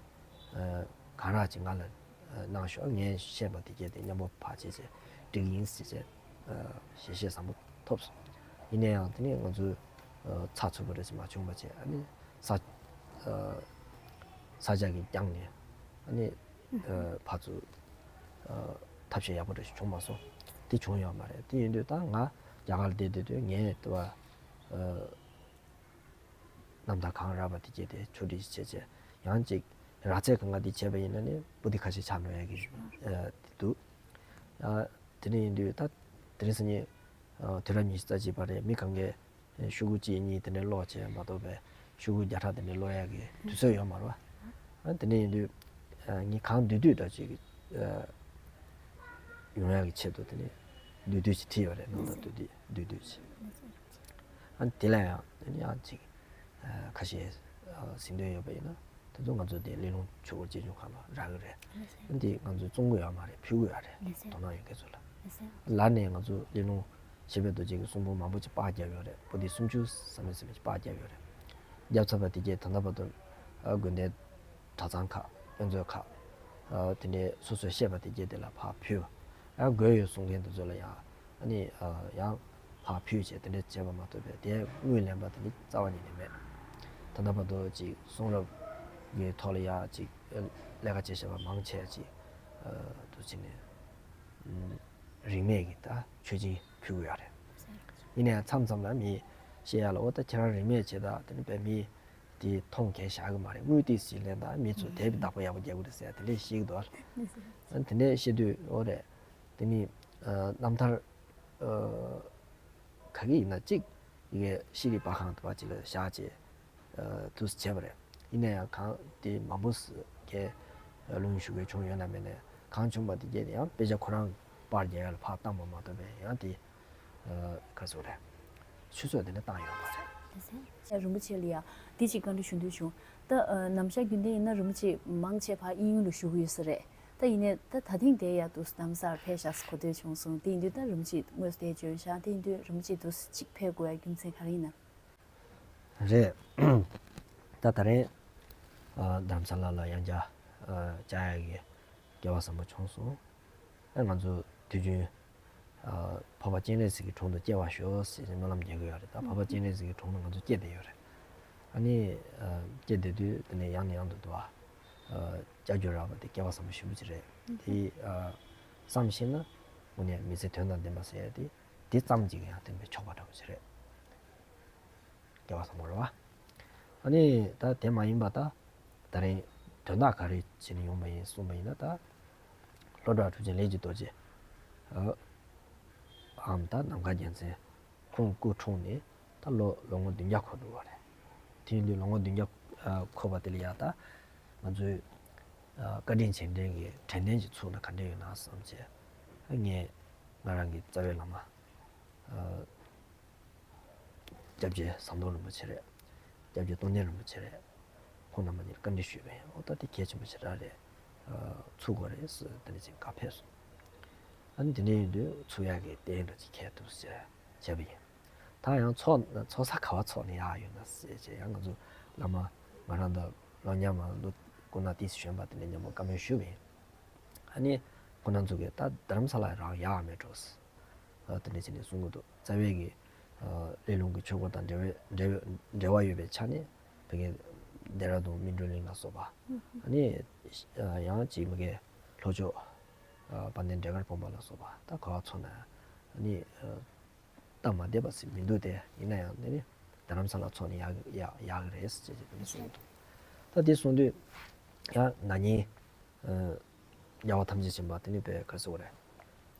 ཨ་གང་རག་ཅིག་ང་ལ་ཨ་གནང་ཤོག་ངས་ཤེས་པ་དེ་གྱད་དེ་མཉམ་པོ་ཕར་བྱས་བྱས་འགྲིག་གི་ཡིན་ཟེར་བྱས་ཨ་ཞལ་བཞེས་བཟང་པོ་ཐོབ་སོང་། ཡིན་ན་ཡང་དེ་ནས་ང་ཚོའི་ཨ་ཚགས་ཚུད་པོ་རེད་ཟེར་མ་བྱུང་བ་བྱས། ཨ་ནི་ས་ཨ་ས་ཆ་གིས་བསྐྱངས་ནས་ཨ་ནི་ཨ་ཕར་ཚུར་ཨ་ཐབས་ཤེས་ཡག་པོ་འདྲ་ཞིག་བྱུང་མ་སོང་། དེ་བྱུང་ཡོད་མ་རེད། དེ་ཡིན་དུས་ད་ང་རྒྱ་གར་ལ་བསྡད་བསྡད་དུས་ངས་དེ་བ་ཨ་རྣམ་ཐར་གང་རག་པ་དེ་གྱད་དེ་ཕྱོགས་སྒྲིག་བྱས་བྱས། ཡང་ཅིག་རགས་ཚད་གང་ག་དེ་བྱས་པ་ཡིན་ན་ནི་པོ་ཏི་ཁ་ཤས་ཆགས་འགྲོ་ཡ་གི་ཨ་དེ་འདུག་ཨ་དེ་འདྲ་ཡིན་དུས་ད་དེ་རིང་སང་ཉིན་ཨ་དུས་རབས་ཉི་ཤུ་རྩ་གཅིག་པ་རེད། མི་གང་གས་ཤོག་གུ་གཅིག་གཉིས་དེ་འདྲ་ཀློག་བྱས་མ་གཏོགས་པའི་ ཤོག་གུ་བརྒྱ་ཕྲག་དེ་འདྲ་ཀློག་ཡག་གི་དུས་ཚོད་ཡོད་མ་རེད་བ། ཨ་དེ་འདྲ་ཡིན་དུས་ཨ་ངས་གང་བསྡུས་བསྡུས་འདྲ་ཅིག་ཨ་ཡོང་ཡག་གི་ཆེད་དུ་དེ་ནས་བསྡུས་བསྡུས་ཅིག་བྲིས་ཡོད་རེད། རྣམ་ཐར་བསྡུས་བསྡུས་བསྡུས་བསྡུས་ཅིག་ཨ་དེ་ལ་ཡང་དེ་ནས་ཡང་ཅིག་ཨ་ཁ་ཤས་ཨ་གཟིགས་འདོད་ཡོད་པ་ཡིན་ན་དེ་ཚོ་ང་ཚོ་དེ་སླེ་ལུང་ཆོས་སྐོར་གཅེས་སྐྱོང་ཁང་ལ་རག་གི་རེད། ཨ་འདི་ང་ཚོས་བཙོང་གི་ཡོད་མ་རེད། ཕུལ་གི་ཡོད་རེད། དོ་སྣང་ཡོད་མཁན་ཚོ་ལ། ལར་ནས་ང་ཚོ་སླེ་ལུང་ཞེས་པའི་རྡོ་རྗེ་གི་གསུང་འབུམ་མང་པོ་ཅིག་པར་བརྒྱབ་ཡོད་རེད། པོ་ཏི་སུམ་ཅུ་ཙམ་ཙམ་ཅིག་པར་བརྒྱབ་ཡོད་རེད། བརྒྱབ་ཚར་བ་དེ་གས་ད་ལྟ་བར་དུ་ཨ་དགོན་སྡེ་གྲྭ་ཚང་ཁག་དཔེ་མཛོད་ཁག་ཨ་དེ་འདྲའི་སོ་སོས་ཤེས་པ་དེ་གས་དེ་ལ་ཕར་ཕུལ། ཨ་དགོས་ཡོད་གསུང་མཁན་དེ་ཚོ་ལ་ཡང་ཨ་ནི་ཨ་ཡང་ཕར་ཕུལ་བྱས་དེ་འདྲ་བྱས་པ་མ་གཏོགས་པའི་དེ་དངུལ་ལེན་པ་དེ་ནི་རྩ་བ་ཉིད་ནས་མེད། ད་ལྟ་བར་དུ་ཅིག་གསུང་རབ་ཀྱི་ཐོག་ལ་ཡང་ཅིག་ལས་ཀ་བྱས་བཞག་པ་མང་ཆེ་ཅིག་ཨ་དུ་ཕྱིན་ནས་རིན་མེད་ཀྱི་ད་མཆོད་སྦྱིན་ཕུལ་གྱི་ཡོད་རེད། ཡིན་ནའང་མཚམས་མཚམས་ལ་མིས་བཤད་ཡ་ལ་འོ་ད་ཁྱེད་རང་རིན་མེད་བྱེད་ད་དེ་ནི་བས་མིས་དེ་མཐོང་མཁན་བཞག་གི་མ་རེད། དངུལ་ཏོག་ཙམ་ལེན་དང་མི་ཚོ་དེབ་བདག་པོ་ཡག་པོ་རྒྱག་གི་རེད་ཟེར་དེ་འདྲས་བཤད་ཀྱི་འདུག་ཨ། དེ་འདྲས་བཤད་དུས་འོ་རེད། དེ་ནི་ཨ་རྣམ་ཐར་ཨ་ག་གི་ཡིན་ན་གཅིག་ཡི་གེ་ཤེས་རིག་པར་ཁང་དུ་བ་ཅིག་ལ་བཞག་བྱས་ཨ་དུས་བྱས་པ་རེད། ཡིན་ན་ཡང་གང་དེ་མང་པོ་ཟེར་གའི་ལུང་ཞུ་གའི་བྱུང་ཡོད་ན་མེད་ན་གང་བྱུང་བ་དེ་གས་ཡང་དཔེ་ཆ་ཁོ་རང་པར་རྒྱག་ཡ་ལ་ཕར་བཏང་བ་མ་གཏོགས་པའི་ཡང་དེ་ཨ་ག་ཟེར་རེད། ཆུ་ཚོད་དེ་འདྲ་བཏང་ཡོད་མ་རེད། རིན་པོ་ཆེ་ལ་ཡ་འདི་གཅིག་བཀའ་འདྲི་ཞུ་འདོད་བྱུང་། ད་ཨ་ནམ་ཞག་རྒྱུན་ལྡན་ཡིན་ན་རིན་པོ་ཆེ་མང་ཆེ་བ་དབྱིན་ཡུལ་ལ་བཞུགས་ཡོད་ས་རེད། ད་ཡིན་ནའི་ད་ད་ཐེངས་དེ་ཡ་དུས་རྡ་རམ་ས་ལར་ཕེབས་ཤག་གོ་ཐོས་བྱུང་སོང་། དེ་ཡིན་དུས་ད་རིན་པོ་ཆེ་དངོས་སུ་དེ་བྱོན་ཤག་དེ་ཡིན་དུས་རིན་པོ་ཆེ་དུས་གཅིག་ཕེབས་དགོས་ཡ་རྒྱུ་མཚན་ག་རེ་ཡིན་ན། རེད། ད་ད་རེས་ཨ་རྡ་རམ་ས་ལ་ལ་ཡང་བསྐྱར་ཨ་བཅར་ཡག་གི་སྐལ་བ་བཟང་པོ་བྱུང་སོང་། ཨ་ང་ཚོ་དུས་རྒྱུན་ཨ་འཕགས་པ་སྤྱན་རས་གཟིགས་ཀྱི་དྲུང་དུ་སྐྱེ་བར་ཤོག་ཟེར་ནས་སྨོན་ལམ་རྒྱག་གི་ཡོད་རེད། ད་འཕགས་པ་སྤྱན་རས་གཟིགས་ཀྱི་དྲུང་དུ་ང་ཚོ་སྐྱེས་བསྡད་ཡོད་རེད། ཨ་ནི་ཨ་སྐྱེས་བསྡད་དུས་དེ་ནས་ཡང་ནས་ཡང་དུ་འདུག་ཨ་ཨ་བཅར་རྒྱུ་རག་པ་དེ་སྐལ་བ་བཟང་པོ་ཞེ་པོ་ཅིག་རེད། དེ་ཨ་བསམ་ཤེས་ན་དངོས་གནས་མི་ཚེ་དོན་དང་ལྡན་པ་ཟེར་ཡ་དེ་དེ་ཙམ་གྱིས་ཡང་བསྟན་པའི་ཆོག་པ་འདྲ་པོ་ཅིག་རེད། སྐལ་བ་བཟང་པོ་རེད་བ། ཨ་ནི་ད་དེ་མ་ཡིན་པ་ད་ད་རིང་དོན་དག་ག་རེ་བྱས་ནས་ཡོང་པ་ཡིན་གསུངས་པ་ཡིན་ན། ད་ལྷོ་བྲག་གྲུབ་ཆེན་ལས་ཀྱི་རྡོ་རྗེ་ཨ་འམ་ད་ནམ་མཁའ་རྒྱལ་མཚན་ཁོང་སྐུ་འཁྲུངས་ནས་ད་ལོ་ལོ་ངོ་བདུན་བརྒྱ་འཁོར་འགྲོ་བ་རེད། དེ་ཡིན་དུས་ལོ་ངོ་བདུན་བརྒྱ་ཨ་འཁོར་བ་དེ་ལ་ཡ་ད་ང་ཚོའི་ཨ་བཀའ་དྲིན་རྗེས་དྲན་གྱི་དྲན་རྟེན་ཅིག་ཚུགས་ན་ག་འདྲ་ཡོད་ན་བསམ་བྱས། ཨ་ངས་ང་རང་གི་རྩ་བའི་བླ་མ་ཨ་སྐྱབས་རྗེ་ཟམ་གདོང་རིན་པོ་ཆེ་རེད། སྐྱབས་རྗེ་རྟོགས་ལྡན་རིན་པོ་ཆེ་རེད། ཁོང་རྣམ་པ་གཉིས་ལ་བཀའ་འདྲི་ཞུས་པ་ཡིན། འོ་ད་དེ་གལ་ཆེན་པོ་ཞེ་དྲག་རེད། ཨ་ཚུགས་དགོས་རེད་ཟེར་དེ་འདྲ་ཅིག་བཀའ་ཕེབས་སོང་། ཨ་ནི་དེ་འདྲ་ཡིན་དུས་ཚུགས་ཡག་གི་རྟེན་འདྲ་ཅིག་འཁྱེར་ཐུབ་ཟེར་བྱས་པ་ཡིན། ད་ཡང་ཚོགས་ཚོགས་ས་ག་བ་ཚོགས་ན་ཡག་ཡོད་ན་ཟེར་བྱས། ཡང་ང་ཚོ་བླ་མ་ང་རང་དང་ལོ་མཉམ་པ་ལོ་སྐུ་ན་ཏོག་ཙམ་གཞོན་པ་དེ་འདྲ་མཉམ་པོ་བཀའ་མོལ་ཞུས་པ་ཡིན། ཨ་ནི་ཁོང་རྣམ་ཚོ་གིས་ད་རྡ་རམ་ས་ལ་རང་ཡག་མེད་འགྲོ། ཨ་དེ་འདྲ་བྱས་ནས་གསུང་གི་འདུག་རྩ་བའི་གི་ཨ་སླེ་ལུང་གི་ཆོས་སྐོར་དང་འབྲེལ་བའི་འབྲེལ་བའི་འབྲེལ་བ་ཡོད་པའི་ཆ་ནས་ཕ་གི་ལྡེ་ར་ལྡུན་སྨིན་གྲོལ་གླིང་ལ་སོགས་པ། ཨ་ནི་ཨ་ཡང་ཅིག་མ་གི་ལྷོ་ཕྱོགས་ཨ་དཔལ་ལྡན་འབྲས་དཀར་སྤུངས་པ་ལ་སོགས་པ་ད་ག་བ་ཚོགས་ན་ཨ་ནི་ཨ་སྟབས་མ་བདེ་བ་ཞིག་མི་འདུག་སྟེ། ཡིན་ན་ཡང་དེ་ནི་རྡ་རམ་ས་ལ་ཚོགས་ནས་ཡག་ཡག་ཡག་གི་རེད་ཟེར་བྱས་དེ་འདྲ་གསུངས་འདུག་ད་དེ་གསུངས་དུས་ཡང་ན་ནིང་ཨ་རྒྱལ་བ་ཐམས་ཅད་མཁྱེན་པ་དེ་ནི་པའི་ག་རེ་ཟེར་དགོས་རེད།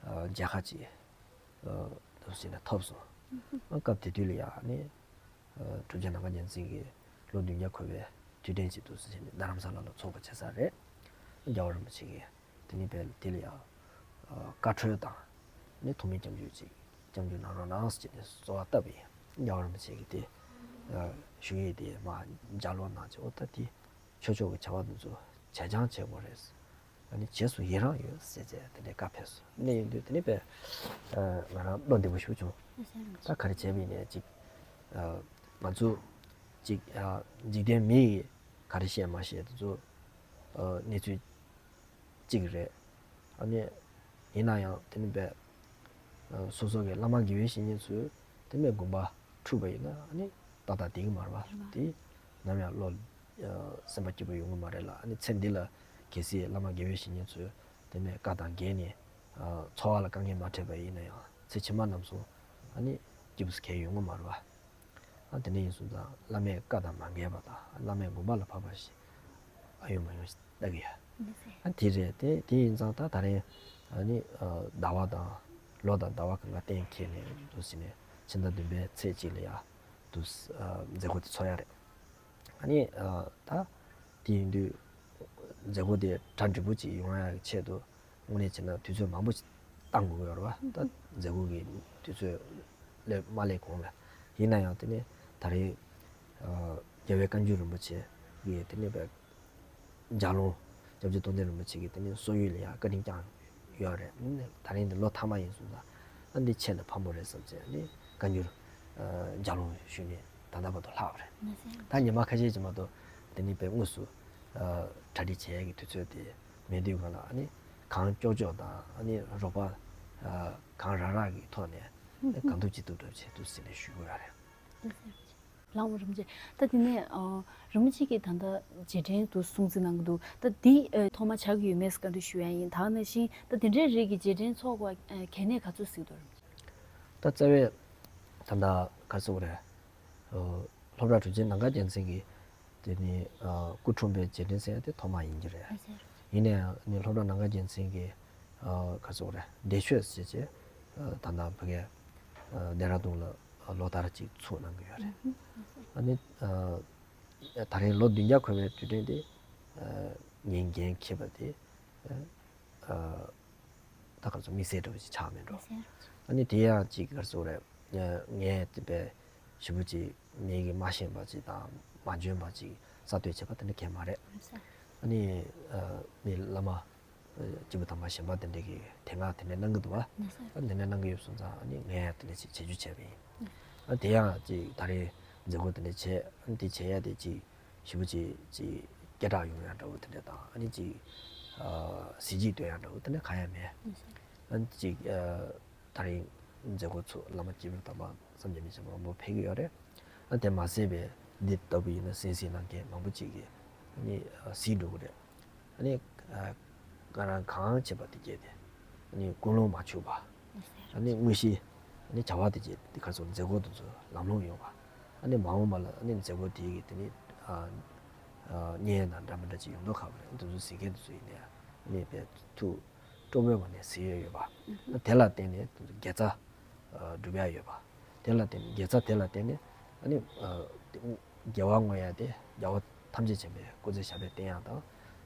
ཨ་མཇལ་ཁ་ཅིག་ཨ་འདུག་སེ་ནས་ཐོབ་སོང་། ཨ་སྐབས་དེ་དུས་ལ་ཡང་ནི་ཨ་གྲུབ་ཆེན་ནམ་མཁའ་རྒྱལ་མཚན་གྱི་ལོ་བདུན་བརྒྱ་འཁོར་བའི་དུས་དྲན་ཅིག་འདུག་སེ་བྱས་ནས་རྡ་རམ་ས་ལ་ལ་ཚོགས་པ་བྱེད་ས་རེད། རྒྱལ་བ་རིན་པོ་ཆེ་གིས་དེ་ནི་པའི་དེ་ལ་ཡང་ཨ་བཀའ་འཁྲོལ་དང་ནི་ཐུགས་སྨོན་སྐྱབས་འཇུག་ཅིག་སྐྱབས་འཇུག་གནང་རོགས་གནང་ཟེར་བྱས་ནས་གསོལ་བ་བཏབ་པ་ཡིན། རྒྱལ་བ་རིན་པོ་ཆེ་གིས་དེ་ཨ་ཞུ་ཡིག་དེ་མར་ལྗགས་ཀློག་གནང་བྱས། འོ་ད་དེ་ཆོས་ཕྱོགས་ཀྱི་བྱ་བ་འདི་ཚོ་བྱས་རྐྱང་བྱེད་དགོས་རེད། ཨ་ནི་རྗེས་སུ་ཡི་རང་ཡོད་ཟེར་བྱས་དེ་འདྲའི་བཀའ་ཕེབས་སོང་། དེ་འདྲ་ཡིན་དུས་དེ་ནི་པའི་ཨ་ང་རང་བློ་བདེ་པོ་ཞེ་པོ་བྱུང་། ད་ག་རེ་བྱས་པ་ཡིན་ནའི་ཅིག་ཨ་ང་ཚོ་ཅིག་ཨ་འཇིག་རྟེན་མི་ཡིས་ག་རེ་བཤད་མ་བཤད་དེ་ཚོ་ཨ་གནས་ཚུལ་གཅིག་རེད། ཨ་ནི་ཡིན་ན་ཡང་དེ་ནི་པའི་ཨ་སོ་སོ་གི་བླ་མ་དགེ་བའི་བཤེས་གཉེན་ཚོས་དེ་ནི་དགོངས་པ་འཁྲུལ་པ་ཡིན་ན་ཨ་ནི་ཏག་ཏག་བསྡད་ཀྱི་མ་རེད་པ། དེ་ནམ་ཡང་བློ་ཨ་སེམས་པ་སྐྱིད་པོ་ཡོང་གི་མ་རེད་ལ། ཨ་ནི་ཚེ་འདི་ལ་གལ་སྲིད་བླ་མ་དགེ་བའི་བཤེས་གཉེན་ཚོས་དེ་ནི་བཀའ་དང་འགལ་ནས་ཨ་འཚོ་བ་ལ་དཀའ་ངལ་མ་འཕྲད་པ་ཡིན་ན་ཡང་ཚེ་ཕྱི་མ་རྣམས་སུ་ཨ་ནི་སྐྱིད་པོ་ཟེར་མཁན་ཡོང་གི་མ་རེད་པ། ཨ་དེ་འདྲ་ཡིན་སོང་ཙང་བླ་མའི་བཀའ་དང་མ་འགལ་བ་དང་བླ་མའི་དགོངས་པ་ལ་བབས་པ་ཞིག་ཨ་ཡོང་མ་ཡོང་ཞིག་ལྟ་གི་ཡ། ཨ་དེ་རེད་དེ། དེ་ཡིན་ཙང་ད་ད་རེས་ཨ་ནི་ཨ་ཟླ་བ་དང་ལོ་དང་ཟླ་བ་གང་ག་གཏན་འཁེལ་ནས་འདུག་སེ་ནས་ཕྱི་ཟླ་བདུན་པའི་ཚེས་གཅིག་ལ་ཡ་འདུག་ཨ་མཛད་སྒོ་དེ་ཚོགས་ཡ་རེད། ཨ་ནི་ཨ་ད་དེ་ཡིན་དུས་མཛད་སྒོ་དེ་གྲ་འགྲིག་པོ་ཅིག་ཡོང་ཡག་གི་ཆེད་དུ་དངོས་གནས་བྱས་ན་དུས་ཚོད་མང་པོ་ཞིག་བཏང་དགོས་ཀྱི་ཡོད་རེད་བ། ད་མཛད་སྒོ་གི་དུས་ཚོད་སླེབས་མ་སླེབས་གོང་ལ། ཡིན་ན་ཡང་དེ་ནི་ད་རེས་ཨ་རྒྱལ་བའི་བཀའ་འགྱུར་རིན་པོ་ཆེ་གི་དེ་ནི་བའི་ལྗགས་ལུང་། སྐྱབས་རྗེ་རྟོགས་ལྡན་རིན་པོ་ཆེ་གི་དེ་ནི་སོག་ཡུལ་ལ་ཡང་བཀའ་དྲིན་བསྐྱངས་ཡོད་རེད། ཨ་ནི་ད་རིང་འདི་ལོ་མཐའ་མ་ཡིན་སོང་ཙང་། ཨ་འདི་ཆེད་དུ་ཕངས་པོ་རེད་བསམ་བྱས། ཨ་ནི་བཀའ་འགྱུར་ཨ་ལྗགས་ལུང་ཞུས་ནས་ད་ལྟ་བར་དུ་ལྷག་པ་རེད། ད་ཉི་མ་ཁ་ཤས་ཅིག་མ་གཏོགས་དེ་ནི་དཔེ་དངོས་སུ་ཨ་གྲ་སྒྲིག་བྱེད་ཡས་ཀྱི་དུས་ཚོད་དེ་མེད་དུས་སྒང་ལ། ཨ་ནི་གང་ལྕོགས་ལྕོགས་དང་། ཨ་ནི་རོགས་པ་ཨ་གང་རག་རག་གི་ཐོག་ནས་གང་ཐུབ་ཅི་ཐུབ་འདྲ་བྱེད་འདུག་ཟེར་ནས་ཞུ་དགོས་ཡ་རེད། ལགས་འོང་རིན་པོ་ཆེ། ད་དེ་ནས་ཨ་རིན་པོ་ཆེ་གིས་ད་ལྟ་རྗེས་དྲན་དུ་སྲུང་བརྩི་གནང་གི་འདུག་ད་འདི་ཨ་ཐོག་མ་ཆགས་ཀྱི་ཡོད་མེད་བཀའ་འདྲི་ཞུ་ཡ་ཡིན། ད་ག་ནང་བཞིན་ད་དེ་འདྲའི་རིགས་ཀྱི་རྗེས་དྲན་ཚོགས་པ་ཨ་གལ་གནད་ག་ཚོད་གཟིགས་འདུག་རིན་པོ་ཆེ། ད་རྩ་བའི་ད་ལྟ་ག་རེ་ཟེར་དགོས་རེད། ཨ་སློབ་གྲྭ་དྲུང་ཆེ་ནམ་མཁའ་རྒྱལ་མཚན་གྱི་དེ་ནི་ཨ་སྐུ་འཁྲུངས་པའི་རྗེས་དྲན་ཟེར་ཡ་དེ་ཐོག་མ་ཡིན་གྱི་རེད། ཡིན་ནའང་ནི་སློབ་གྲྭ་ནམ་མཁའ་རྒྱལ་མཚན་གྱི་ཨ་ག་རེ་ཟེར་དགོས་རེད། འདས་མཆོད་ཟེར་བྱས་ཨ་ད་ལྟ་ཕ་གིའི་ཨ་ལྡེ་ར་ལྡུན་ལ་ལོ་ལྟར་ཅིག་ཚུགས་གནང་གི་ཡོད་རེད། ཨ་ནི་ཨ་ད་རེས་ལོ་བདུན་བརྒྱ་འཁོར་བའི་དུས་དྲན་དེ་ཨ་ངས་འགན་འཁྱེར་བ་དེ་ཨ་ཨ་ད་ག་རེ་ཟེར། དམིགས་བསལ་འདྲ་བོ་ཅིག་ཆགས་མེད་འགྲོ། ཨ་ནི་དེ་ཡང་ཅིག་ག་རེ་ཟེར་དགོས་རེད། ཨ་ངས་དེ་བས་ཞེ་པོ་ཅིག་མི་གིས་མ་ཤེས་པ་ཅིག་དང་མ་འཇོན་པ་ཅིག་གསར་གཏོད་བྱས་པ་དེ་འདྲ་གང་ཡང་མ་རེད། ཨ་ནི་ཨ་མི་བླ་མ་སྐྱེས་བུ་དམ་པ་གཞན་པ་དེ་འདྲས་ཀྱིས་དེ་སྔ་དེ་འདྲས་གནང་གི་འདུག་བ། ཨ་དེ་འདྲས་གནང་གི་ཡོད་སོང་ཙང་། ཨ་ནི་ངས་ཡང་དེ་འདྲས་ཅིག་བྱེད་རྒྱུ་བྱས་པ་ཡིན། ཨ་དེ་ཡང་ཅིག་ད་རེས་མཛད་སྒོ་དེ་འདྲས་བྱས། ཨ་ནི་དེ་བྱས་ཡ་དེ་ཅིག་ཞེ་པོ་ཅིག་ཅིག་སྐད་གྲགས་ཡོང་ཡ་འདྲ་བོ་དེ་འདྲས་དང་། ཨ་ནི་ཅིག་ཨ་གཟི་བརྗིད་སྟོན་ཡ་འདྲ་བོ་དེ་འདྲས་གང་ཡང་མེད། ཨ་ནི་ཅིག་ཨ་ད་རེས་མཛད་སྒོ་ཚོ་བླ་མ་སྐྱེས་བུ་དམ་པ་སངས་རྒྱས་མི་ཆེན་པོ་མང་པོ་ཕེབས་ཀྱི་ཡོད་རེད། ཨ་དེ་མ་ཟད་པའི་འདི་ལྟ་བུ་ཡིན་ན་གསན་གཟིགས་གནང་མཁན་མང་པོ་ཅིག་གིས་ཨ་ནི་གཟིགས་འགྲོ་གི་རེད། ཨ་ནི་ཨ་ང་རང་གང་བྱེད་པ་དེ་བྱས་ཏེ། ཨ་ནི་ཀུན་སློང་མ་འཆུག་པ། ཨ་ནི་དངོས་གཞི་ཨ་ནི་བྱ་བ་དེ་བྱས་ཏེ་ག་རེ་ཟེར། མཛད་སྒོ་དེ་ཚོ་ལམ་ལྷོང་ཡོང་བ། ཨ་ནི་མ་འོངས་པ་ལ་ཨ་ནི་མཛད་སྒོ་དེ་གི་དེ་ནི་ཨ་ཨ་བརྙན་དང་འདྲ་མི་འདྲ་ཅིག་ཡོང་མདོག་ཁ་པོ་རེད། དེ་ཚོ་གཟིགས་མཁན་དེ་ཚོ་ཡིན་ནའི་ཨ་ནི་དཔེ་ཐུགས་སྤྲོ་པོའི་ངང་ནས་གཟིགས་ཡ་ཡོད་པ། ཨ་དེ་ལ་བརྟེན་ནས་དེ་ཚོ་དགེ་རྩ་ཨ་སྒྲུབ་ཡ་ཡོད་པ། དེ་ལ་བརྟེན་ནས། དགེ་རྩ་དེ་ལ་བརྟེན་ནས་ཨ་ནི་ཨ་དགེ་བ་བསྔོ་ཡ་དེ་རྒྱལ་བ་ཐམས་ཅད་མཁྱེན་པའི་སྐུ་ཚེ་ཞབས་པད་བརྟན་ཡ་དང་།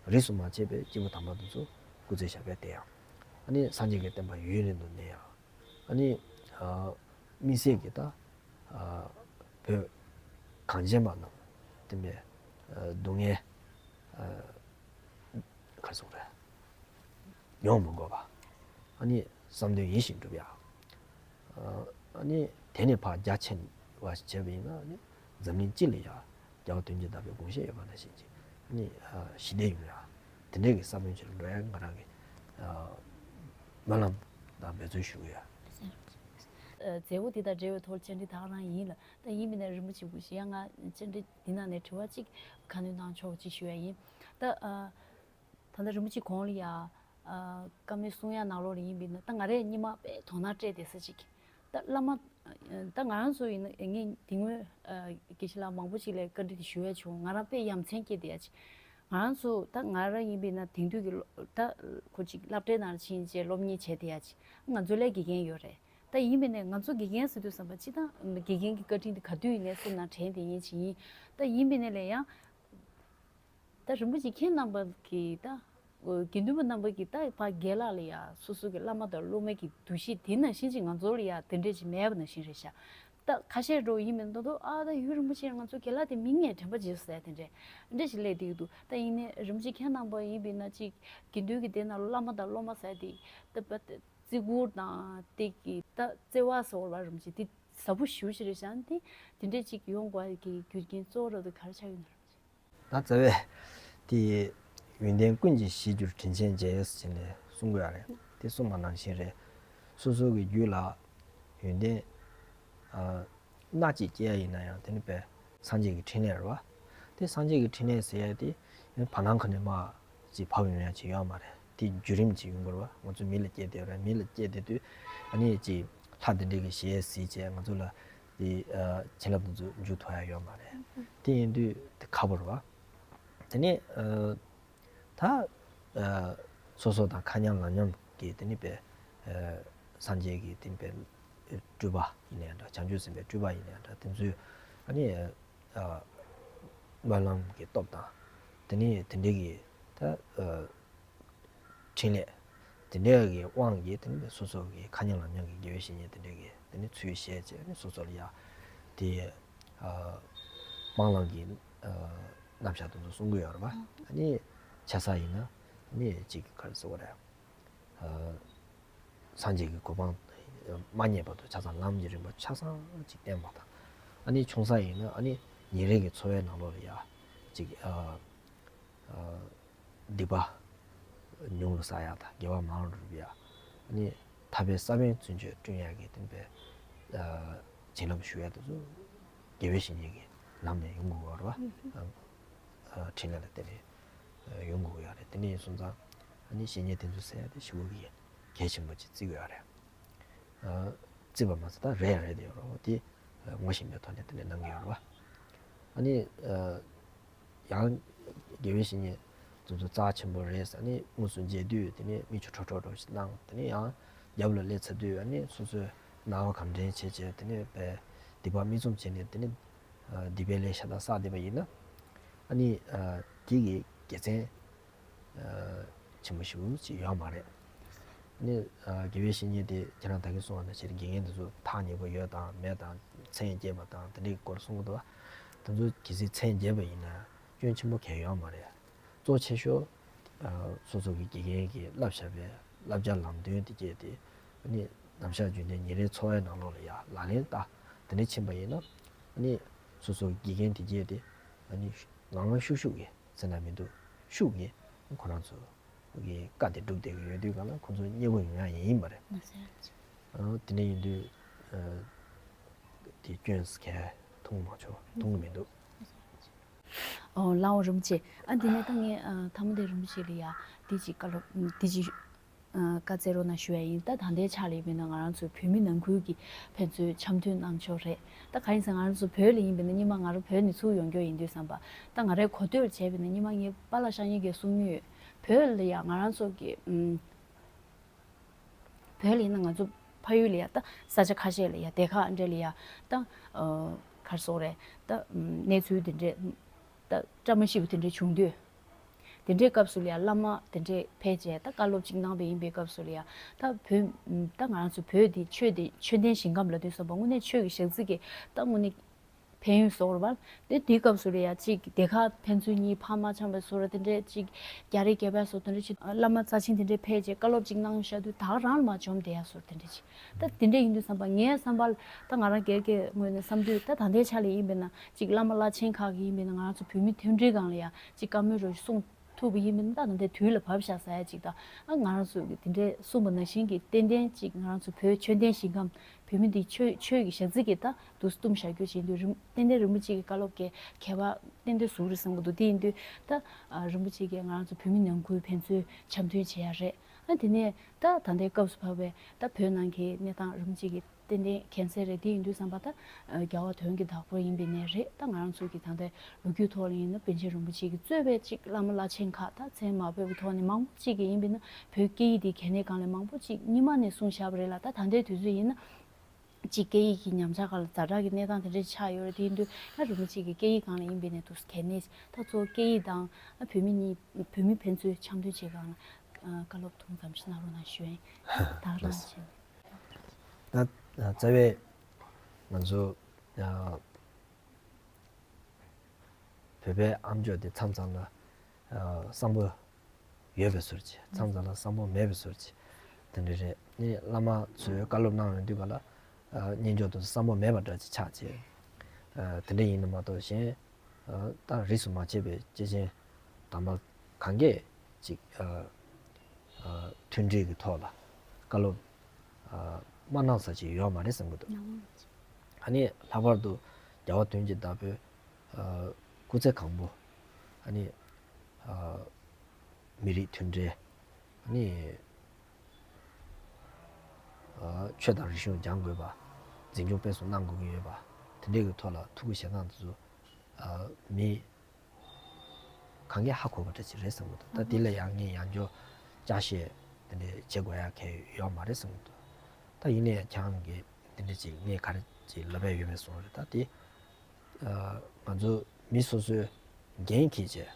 རིས་སུ་མ་ཆད་པའི་སྐྱེས་བུ་དམ་པ་དེ་ཚོ་སྐུ་ཚེ་ཞབས་པད་བརྟན་ཡ། ཨ་ནི་སངས་རྒྱས་ཀྱི་བསྟན་པ་ཡུན་རིང་དུ་གནས་ཡ། ཨ་ནི་ཨ་དམིགས་བསལ་གྱི་ད་ཨ་བོད་གངས་ཅན་པ་རྣམས་བསྟན་པའི་ཨ་སྡུག་བསྔལ་ཨ་ག་རེ་ཟེར་དགོས་རེད། མྱོང་མི་དགོས་པ། ཨ་ནི་བསམ་དོན་ཡིད་བཞིན་འགྲུབ་ཡ། ཨ་ནི་དེ་ནས་ཕར་རྒྱ་ཆེ་བ་ཞིག་བྱས་པ་ཡིན་ན། ཨ་ནི་འཛམ་གླིང་སྤྱི་ལ་ཡ་རྒྱལ་བ་དོན་གྱི་བདག་པོའི་དགོངས་བཞེད་ཡོད་པ་ནང་བཞིན་གྱི། ཨ་ནི་ཨ་ཞི་བདེ་ཡོང་ཡ། དེ་འདྲའི་གི་ས་བོན་ཞིག་ལ་འགྲོ་ཡ་ང་རང་གི་ཨ་སྨོན་ལམ་དང་འབད་བརྩོན་ཞུ་གི་ཡོད། ཨ་མཛད་སྒོ་འདི་དང་འབྲེལ་བའི་ཐོག་བཅར་འདྲི་ད་ག་རང་ཡིན་ལ། ད་ཡིན་མིན་ན་རིན་པོ་ཆེ་སྐུ་ཞབས་ཡང་ང་བཅར་འདྲི་འདི་ནང་ནས་དྲི་བ་གཅིག་ཁ་སྣོན་གནང་ཆོག་ཅིག་ཞུ་ཡ་ཡིན། ད་ཨ་ད་ལྟ་རིན་པོ་ཆེ་གོང་ལ་ཡ་ཨ་བཀའ་མོལ་གསུང་ཡ་ནང་ལོགས་ལ་ཡིན་པས་ན། ད་ང་རས་སྔོན་མ་དཔེ་དོ་སྣང་སྤྲད་བསྡད་ས་ཅིག་ད་བླ་མ་ད་ང་རང་ཚོ་ཡིན་ན། ངས་དེ་སྔོན་ཨ་དགེ་བཤེས་ལགས་མང་པོ་ཅིག་ལ་བཀའ་འདྲི་དེ་ཞུ་ཡ་བྱུང་། ང་རང་དཔེ་ཡ་མཚན་སྐྱེས་བསྡད་ཡ་ཅིག་ང་རང་ཚོ་ད་ང་རང་ཡིན་པས་ན་དེང་དུས་ཀྱི་སློབ་ད་ཁོ་ཅིག་སློབ་གྲྭའི་ནང་ལ་ཕྱིན་བྱས་སློབ་གཉེར་བྱས་བསྡད་ཡ་ཅིག་ང་ཚོ་ལ་དགེ་རྒན་ཡོད་རེད། ད་ཡིན་པས་ན་ང་ཚོ་དགེ་རྒན་ཟེར་དུས་ཙམ་པ་སྤྱིར་བཏང་དགེ་རྒན་གྱི་བཀའ་དྲིན་དེ་ག་དུས་ཡིན་ནའི་སེམས་ནང་དྲན་བསྡད་མཁན་ཅིག་ཡིན། ད་ཡིན་པས་ན་ལས་ཡང་ད་རིན་པོ་ཆེ་ཁྱེད་རྣམ་པ་གི་ད་དགེ་འདུན་པ་རྣམ་པ་གི་ད་ཕར་རྒན་ལགས་ལ་ཡ་སོ་སོ་གི་བླ་མ་དང་སློབ་མ་གི་འདུ་ཤེས་དེ་ནང་བཞིན་ཅིག་ང་ཚོ་ལ་ཡ་དེ་འདྲས་ཅིག་མེད་པ་ནང་བཞིན་རེད་ཤག་ད་ཁ་ཤས་འགྲོ་ཡིན་མིན་ད་དུ་ཨ་ད་ཡུལ་རིན་པོ་ཆེ་ང་ཚོ་རྒན་ལགས་དེ་མིང་ནས་དྲན་པ་བརྗེད་སོང་ཟེར་དེ་འདྲས་འདྲས་ཞིག་སླེབས་བསྡད་ཀྱི་འདུག་ད་ཡིན་ནའི་རིན་པོ་ཆེ་ཁྱེད་རྣམ་པ་ཡིན་པས་ན་ཅིག་དགེ་འདུན་གྱི་སྡེ་ནང་ལ་བླ་མ་དང་སློབ་མ་ཟེར་དེ་ད་བརྩི་བཀུར་དང་དེ་གི་ད་བརྩེ་བ་ཟེར་བ་རིན་པོ་ཆེ་དེ་ཟབ་པོ་ཞེ་པོ་ཅིག་རེད་ཤག་དེ་དེ་འདྲས་ཅིག་ཡོང་དགོས་ཀྱི་རྒྱུ་རྐྱེན་གཙོ་བོ་ར་དེ་ག་རེ་ཆགས་ཡོད་ན་རིན་པོ་ཆེ། ད་རྩ་བའི་དེ་ཡོན་ཏན་ཀུན་གྱི་གཞིར་གྱུར་དྲིན་ཅན་རྗེ་ཟེར་ནས་གསུང་དགོས་ཡ་རེད། དེ་གསུངས་པ་ནང་བཞིན་རེད། སོ་སོ་གི་རྒྱུད་ལ་ཡོན་ཏན་ཨ་སྣ་གཅིག་སྐྱེ་ཡ་ཡིན་ན་ཡང་དེ་ནི་དཔེ་སངས་རྒྱས་ཀྱི་འཕྲིན་ལས་རེད་བ། དེ་སངས་རྒྱས་ཀྱི་འཕྲིན་ལས་ཟེར་ཡ་དེ་བར་སྣང་ཁ་ནས་མར་ཅིག་བབས་ཡོང་ཡ་ཅིག་ཡོད་མ་རེད། དེ་བརྒྱུད་རིམ་ཅིག་ཡོང་དགོས་རེད་བ། ང་ཚོ་མི་ལ་སྐྱེས་བསྡད་རེད། མི་ལ་སྐྱེས་བསྡད་དུས་ཨ་ནི་ཅིག་ལྷ་དེ་འདྲས་ཀྱི་ཞལ་གཟིགས་བྱས་ང་ཚོ་ལ་དེ་ཨ་བྱིན་རླབས་དེ་ཚོ་འཇུག་ཐུབ་ཡ་ཡོད་མ་རེད། དེ་ཡིན་དུས་དེ་ཁག་པོ་རེད་བ། དེ་ནས་ཨ་ད་ཨ་སོ་སོ་དང་མཁའ་མཉམ་ལམ་མཉམ་གྱི་དེ་ནི་དཔེ་ཨ་སངས་རྒྱས་ཀྱི་དེ་ནི་དཔེ་སྤྲུལ་པ་ཡིན་ནའི་འདྲ། བྱང་ཆུབ་སེམས་དཔའི་སྤྲུལ་པ་ཡིན་ནའི་འདྲ། དེ་ཚོས་ཨ་ནི་ཨ་ སྨོན་ལམ་གྱི་སྟོབས་དང་། དེ་ནས་དེ་འདྲའི་གི་ད་ཨ་འཕྲིན་ལས་དེ་འདྲའི་གི་དབང་གིས་དེ་ནས་སོ་སོ་གི་ཁ་ཉིན་ལ་ཉང་གི་དགེ་བའི་བཤེས་གཉེན་དེ་འདྲའི་གི་དེ་ནས་ཚུལ་བཞེས་བྱས་ནས་སོ་སོ་ལ་ཡ་དེ་ཨ་སྤང་བླང་གི་ཨ་རྣམ་གཞག་དེ་ཚོ་གསུང་གི་ཡོད་རེད་པ། ཨ་ནི་ཆ་ས་ཡིན་ན་ཨ་ནི་ཅིག་ག་རེ་ཟེར་དགོས་རེད། ཨ་སངས་རྒྱས་ཀྱི་གོ་འཕང་མ་རྙེད་བར་དུ་ཆ་ཚང་ལམ་གྱི་རིམ་པ་ཆ་ཚང་ཅིག་བསྟན་པ་དང་། ཨ་ནི་ཆུང་ས་ཡིན་ན་ཨ་ནི་ཉིན་རེ་གི་འཚོ་བའི་ནང་ལོགས་ལ་ཡ་ཅིག་ཨ་ཨ་སྡིག་པ་ཉུང་རུ་བསགས་ཡག་དང་དགེ་བ་མང་རུ་སྒྲུབ་ཡག་ཨ་ནི་ཐར་པའི་ས་བོན་ཚུན་ཆད་བསྐྲུན་ཡག་གི་བསྟན་པའི་ཨ་བྱིན་རླབས་ཞུ་ཡག་དེ་ཚོ་དགེ་བའི་བཤེས་གཉེན་གྱི་ལམ་ནས་ཡོང་དགོས་པ་རེད་པ། ཨ་ཨ་འཕྲིན་ལས་ལ་བརྟེན་ནས་ཡོང་དགོས་ཡག་རེད། དེ་འདྲ་ཡིན་སོང་ཙང་ཨ་ནི་བཤེས་གཉེན་དེ་ཚོ་ཟེར་ཡག་དེ་ཞེ་པོ་གི་གལ་ཆེན་པོ་ཅིག་བརྩི་དགོས་ཡག་རེད། ཨ་བརྩི་བ་མ་ཟད་ད་རེད་ཡང་རེད་དེ་ཡོད་རེད་པ། དེ་ཨ་ངོ་ཤེས་པའི་ཐོག་ནས་དེ་འདྲ་གནང་གི་ཡོད་རེད་པ། ཨ་ནི་ཨ་ཡང་དགེ་བའི་བཤེས་གཉེན་དེ་ཚོ་རྩ་ཆེན་པོ་རེད་ཟེར་ནས་དངོས་སུ་མཇལ་དུས་དེ་ནས་མིག་ཆུ་ཁྲོ་ཁྲོ་འདྲ་ཞིག་གནང་། དེ་ནས་ཡང་རྒྱབ་ལ་སླེབས་ཚར་དུས་ཨ་ནི་སོ་སོའི་སྣང་བ་གང་དྲན་བྱས་བྱས་དེ་ནས་པའི་སྡིག་པ་མིག་བཙུམ་བྱས་ནས་དེ་ནས་ཨ་སྡིག་པའི་ལས་ཤ་སྟག་བསགས་བསྡད་པ་ཡིན་ན་ཨ་ནི་ཨ་དེ་གི་དགེ་མཚན་ཨ་ཆེན་པོ་ཞེ་པོ་ཅིག་ཡོད་མ་རེད། ཨ་ནི་ཨ་དགེ་བའི་བཤེས་གཉེན་དེ་ཁྱེད་རང་ད་གིན་གསུངས་པ་ནང་བཞིན་དགེ་རྒན་དེ་ཚོ་ཐག་ཉེ་པོ་ཡོད་དང་མེད་དང་མཚན་བརྗེས་པ་དང་དེ་འདྲའི་སྐོར་གསུང་གི་འདུག་པ། དེ་ཚོ་གལ་སྲིད་མཚན་བརྗེས་པ་ཡིན་ན་སྐྱོན་ཆེན་པོ་གང་ཡང་ཡོད་མ་རེད། གཙོ་ཆེ་ཤོས་ཨ་སོ་སོ་གི་དགེ་རྒན་གྱིས་བསླབས་བཞག་པའི་བསླབ་བྱ་ལམ་སྟོན་དེ་བསྐྱེད་དེ་ཨ་ནི་ནམ་ཞག་རྒྱུན་ལྡན་ཉིན་རེའི་འཚོ་བའི་ནང་ལོགས་ལ་ཡང་ལག་ལེན་བསྟར་དེ་འདྲ་ཕྱིན་པ་ཡིན་ན་ཨ་ནི་སོ་སོ་གི་དགེ་རྒན་དེ་བསྐྱེད་དེ་ཨ་ནི་ངང་ངམ་ཤུགས་ཤུགས་ཀྱིས་ཟེར་ན་མི་འདུག་ཤུགས་ཀྱིས་ཁོ་རང་ཚོ་གི་བཀའ་དེ་སྒྲུབ་བསྡད་ཀྱི་ཡོད་དུས་གང་ལ་ཁོ་ཚོ་མཉེས་པོ་ཡོང་ཡག་ཡིན་པ་རེད། མ་ཟད། ཨ་དེ་འདྲ་ཡིན་དུས་ཨ་དེ་སྐྱོན་གང་མཐོང་མ་བྱུང་། མཐོང་གི་མི་འདུག་ཨོ་ལགས་འོ་རིན་པོ་ཆེ། ཨ་འདི་ནས་ད་ངས་ཨ་མཐའ་མ་དེ་རིན་པོ་ཆེ་ལ་ཡ་འདི་ཅིག་བཀའ་སློབ་འདི་ཅིག་ཨ་བཀའ་སྩལ་རོགས་གནང་ཞུ་ཡ་ཡིན། ད་ད་ལྟའི་ཆ་ལ་ཡིན་པ་ཡིན་ན་ང་རང་ཚོ་བོད་མི་ནང་ཁུལ་གྱི་ཕན་ཚུན་འཆམ་མཐུན་གནང་ཕྱོགས་རེད། ད་གང་ཡིན་ཟེར་ང་རང་ཚོ་བོད་ལ་ཡིན་པ་ཡིན་ན་སྔོན་མ་ང་རང་བོད་ནས་ཚུར་ཡོང་རྒྱུ་ཡིན་དུས་ཙམ་པ་ད་ང་རའི་གོ་ཐོས་བྱས་པ་ཡིན་ན་སྔོན་མ་ངའི་པཱ་ལགས་ཤ་ཉེ་གིས་གསུང་མྱོང་ཡོད། བོད་ལ་ཡ་ང་རང་ཚོ་གི་ཨམ། བོད་ལ་ཡིན་ན་ང་ཚོ་ཕ་ཡུལ་ལ་ཡ་ད་ས་ཆ་ཁ་ཤས་ལ་ཡ་སྡེ་ཁག་འདྲ་ལ་ཡ་ད་ཨ་ག་རེ་ཟེར་དགོས་རེད། ད་ཨམ་གནས་ཚུལ་དེ་འདྲས་ད་བཀྲ་མ་ཤིས་པ་དེ་འདྲས་བྱུང་དུས། དེ་འདྲའི་སྐབས་སུ་ལ་ཡ་བླ་མ་དེ་འདྲས་ཕེབས་བྱས་ད་བཀའ་སློབ་ཅིག་གནང་བ་ཡིན་པའི་སྐབས་སུ་ལ་ཡ་ད་བོད་ཨམ་ད་ང་རང་ཚོ་བོད་འདི་ཆོས་འདི་ཆོས་ལྡན་ཞིང་ཁམས་ལབ་དུས་ཙམ་པ་དངོས་གནས་ཆོས་ཀྱི་ཞག་རྩི་གི་ད་དངོས་གནས། ཕན་ཡོན་བཟོ་བར་བ། དེ་དུས་སྐབས་སུ་ལ་ཡ་གཅིག་སྡེ་ཁག་ཕན་ཚུན་གཉིས་ཕ་མ་འཆམ་པའི་བཟོ་འདྲ་དེ་འདྲས་གཅིག་རྒྱ་རིགས་སྐྱེས་པའི་བཟོ་དེ་འདྲས་གཅིག་བླ་མ་རྩ་ཆེན་དེ་འདྲས་ཕེབས་རྗེས་བཀའ་སློབ་གཅིག་གནང་བཞག་དུས་ད་ག་རང་ལ་མ་འཇོམས་བསྡད་ཡ་བཟོ་དེ་འདྲས་གཅིག་ད་དེ་འདྲས་ཡིན་དུས་བསམ་པ་ངའི་བསམ་པར་ད་ང་རང་སྒེར་གྱི་ངོས་ནས་བསམ་དུས་ད་ད་ལྟའི་ཆ་ལ་ཡིན་པས་ན་གཅིག་བླ་མ་བླ་ཆེན་ཁག་གི་ཡིན་པས་ན་ང་རང་ཚོ་བོད་མི་མཐུན་སྒྲིལ་སྒང་ལ་ཡ་གཅིག་བཀའ་མོལ་རོགས་གསུངས་ཐུབ་པ་ཡིན་མིན་ད་ད་ལྟའི་དུས་ལ་བབས་བཞག་ཟེར་ཡ་ཅིག་དང་ཨ་ང་རང་ཚོ་གི་དེ་འདྲའི་གསུངས་པ་ནང་བཞིན་གྱི་ཏན་ཏན་ཅིག་ང་རང་ཚོ་བོད་ཆོས་ལྡན་ཞིང་ཁམས་བོད་མི་འདི་ཆོས་ཆོས་ཀྱི་ཞག་རྩི་གི་ད་དུ་བཏུམ་བཞག་རྒྱུ་བྱེད་འདུག་རིན་ཏན་ཏན་རིན་པོ་ཆེ་གི་བཀའ་སློབ་ཀྱི་ཁྱད་པར་ཏན་ཏན་ཟུག་རེད་བསམ་གི་འདུག་དེ་ཡིན་དུས་ད་ཨ་རིན་པོ་ཆེ་གིས་ང་རང་ཚོ་བོད་མི་ནང་ཁུལ་ཕན་ཚུན་འཆམ་མཐུན་བྱེད་ཡ་རེད། ཨ་དེ་ནས་ད་ད་ལྟའི་སྐབས་སུ་བབས་པའི་ད་བོད་ནང་གི་གནས་སྟངས་རིན་པོ་ཆེ་གིས་ཏན་ཏན་མཁྱེན་གསལ་རེད། དེ་ཡིན་དུས་བསམ་པ་ད་རྒྱལ་བ་དོན་གྱི་བདག་པོ་ཡིན་པའི་གནས་རེད། ད་ང་རང་ཚོ་གི་ད་ལྟའི་ལོ་རྒྱུས་ཐོག་ལ་ཡིན་ན་པཎ་ཆེན་རིན་པོ་ཆེ་གིས་གཙོས་པའི་གཅིག་བླ་མ་བླ་ཆེན་ཁག་ད་མཚན་མ་འབོད་པའི་ཐོག་ནས་མང་པོ་གཅིག་གི་ཡིན་པས་ན་བོད་སྐད་ཡིག་འདི་གལ་གནད་སྒང་ལ་མང་པོ་གཅིག་སྔོན་མ་ནས་གསུངས་བཞག་པ་རེད་ལ། ད་ད་ལྟའི་དུས་ཚོད་ཡིན་ན་གཅིག་སྐད་ཡིག་གི་ཉམས་ཆག་སྒང་ལ་ཛ་དྲག་གི་གནས་སྟངས་དེ་འདྲ་ཆགས་ཡོད་རེད། དེ་ཡིན་དུས་ད་རིན་པོ་ཆེ་གིས་སྐད་ཡིག་སྒང་ལ་ཡིན་པས་ན་དུས་གལ་གནད་ད་གཙོ་བོ་སྐད་ཡིག་དང་ད་བོད་མི་གཉིས་བོད་མི་ཕན་ཚུན་འཆམ་མཐུན་བྱེད་སྒང་ལ་བཀའ་སློབ་ཐུང་ཙམ་ཞིག་གནང་རོགས་གནང་ཞུ་ཡིན། ད་རང་བྱས། ད་རྩ་བའི་ང་ཚོ་ཨ་བོད་པའི་ཨ་མཆོག་དེ་མཚམས་མཚམས་ལ་ཨ་བསམ་པ་ཡོད་པའི་ཟུར་གྱིས་མཚམས་མཚམས་ལ་བསམ་པ་མེད་པའི་ཟུར་གྱིས་དེ་འདྲ་རེད། ནི་བླ་མ་ཚོས་བཀའ་སློབ་གནང་ཡོང་དུས་ག་ལ་ཨ་སྙན་ཅོག་དེ་ཚོ་བསམ་པ་མེད་པ་འདྲ་ཅིག་ཆགས་བྱས་ཨ་དེ་འདྲ་ཡིན་ན་མ་གཏོགས་གཞན། ད་རིས་སུ་མ་ཆད་པའི་སྐྱེས་ཆེན་དམ་པ་གང་གས་ཅིག་མཐུན་སྒྲིལ་གྱི་ཐོག་ལ་བཀའ་སློབ་མ་གནང་ས་ཅིག་ཡོད་མ་རེད་བསམ་གྱི་འདུག་ཨ་ནི་ལྷག་པར་དུ་རྒྱལ་བ་དོན་གྱི་བདག་པོའི་སྐུ་ཚེ་གང་པོ་ཨ་ནི་མི་རིགས་མཐུན་སྒྲིལ་ཨ་ནི་ཆོས་དང་རིག་གཞུང་སྦྱང་དགོས་པ། འཛིན་སྐྱོང་སྤེལ་གསུམ་གནང་དགོས་ཀྱི་ཡོད་པ། དེ་འདྲའི་གི་ཐོག་ལ་ཐུགས་ཁུར་བཞེས་སྟངས་དེ་ཚོ་མི་གང་གས་ཧ་གོ་བ་འདྲ་ཅིག་རེད་བསམ་གྱི་འདུག་ད་དེ་ལ་ཡང་ངས་ཡང་བསྐྱར་བསྐྱར་བཤད་དེ་འདྲ་བྱེད་དགོས་ཡ་གང་ཡང་ཡོད་མ་རེད་བསམ་གྱི་འདུག་ད་ཡིན་ནའི་ཁྱེད་རང་གིས་དེ་འདྲ་ཅིག་ངས་ག་རེ་ཅིག་ལབ་ཡ་ཡོད་མེད་གསུངས་རེད། ད་དེ་ང་ཚོ་མི་སོ་སོའི་ འགན་འཁྱེར་བྱས།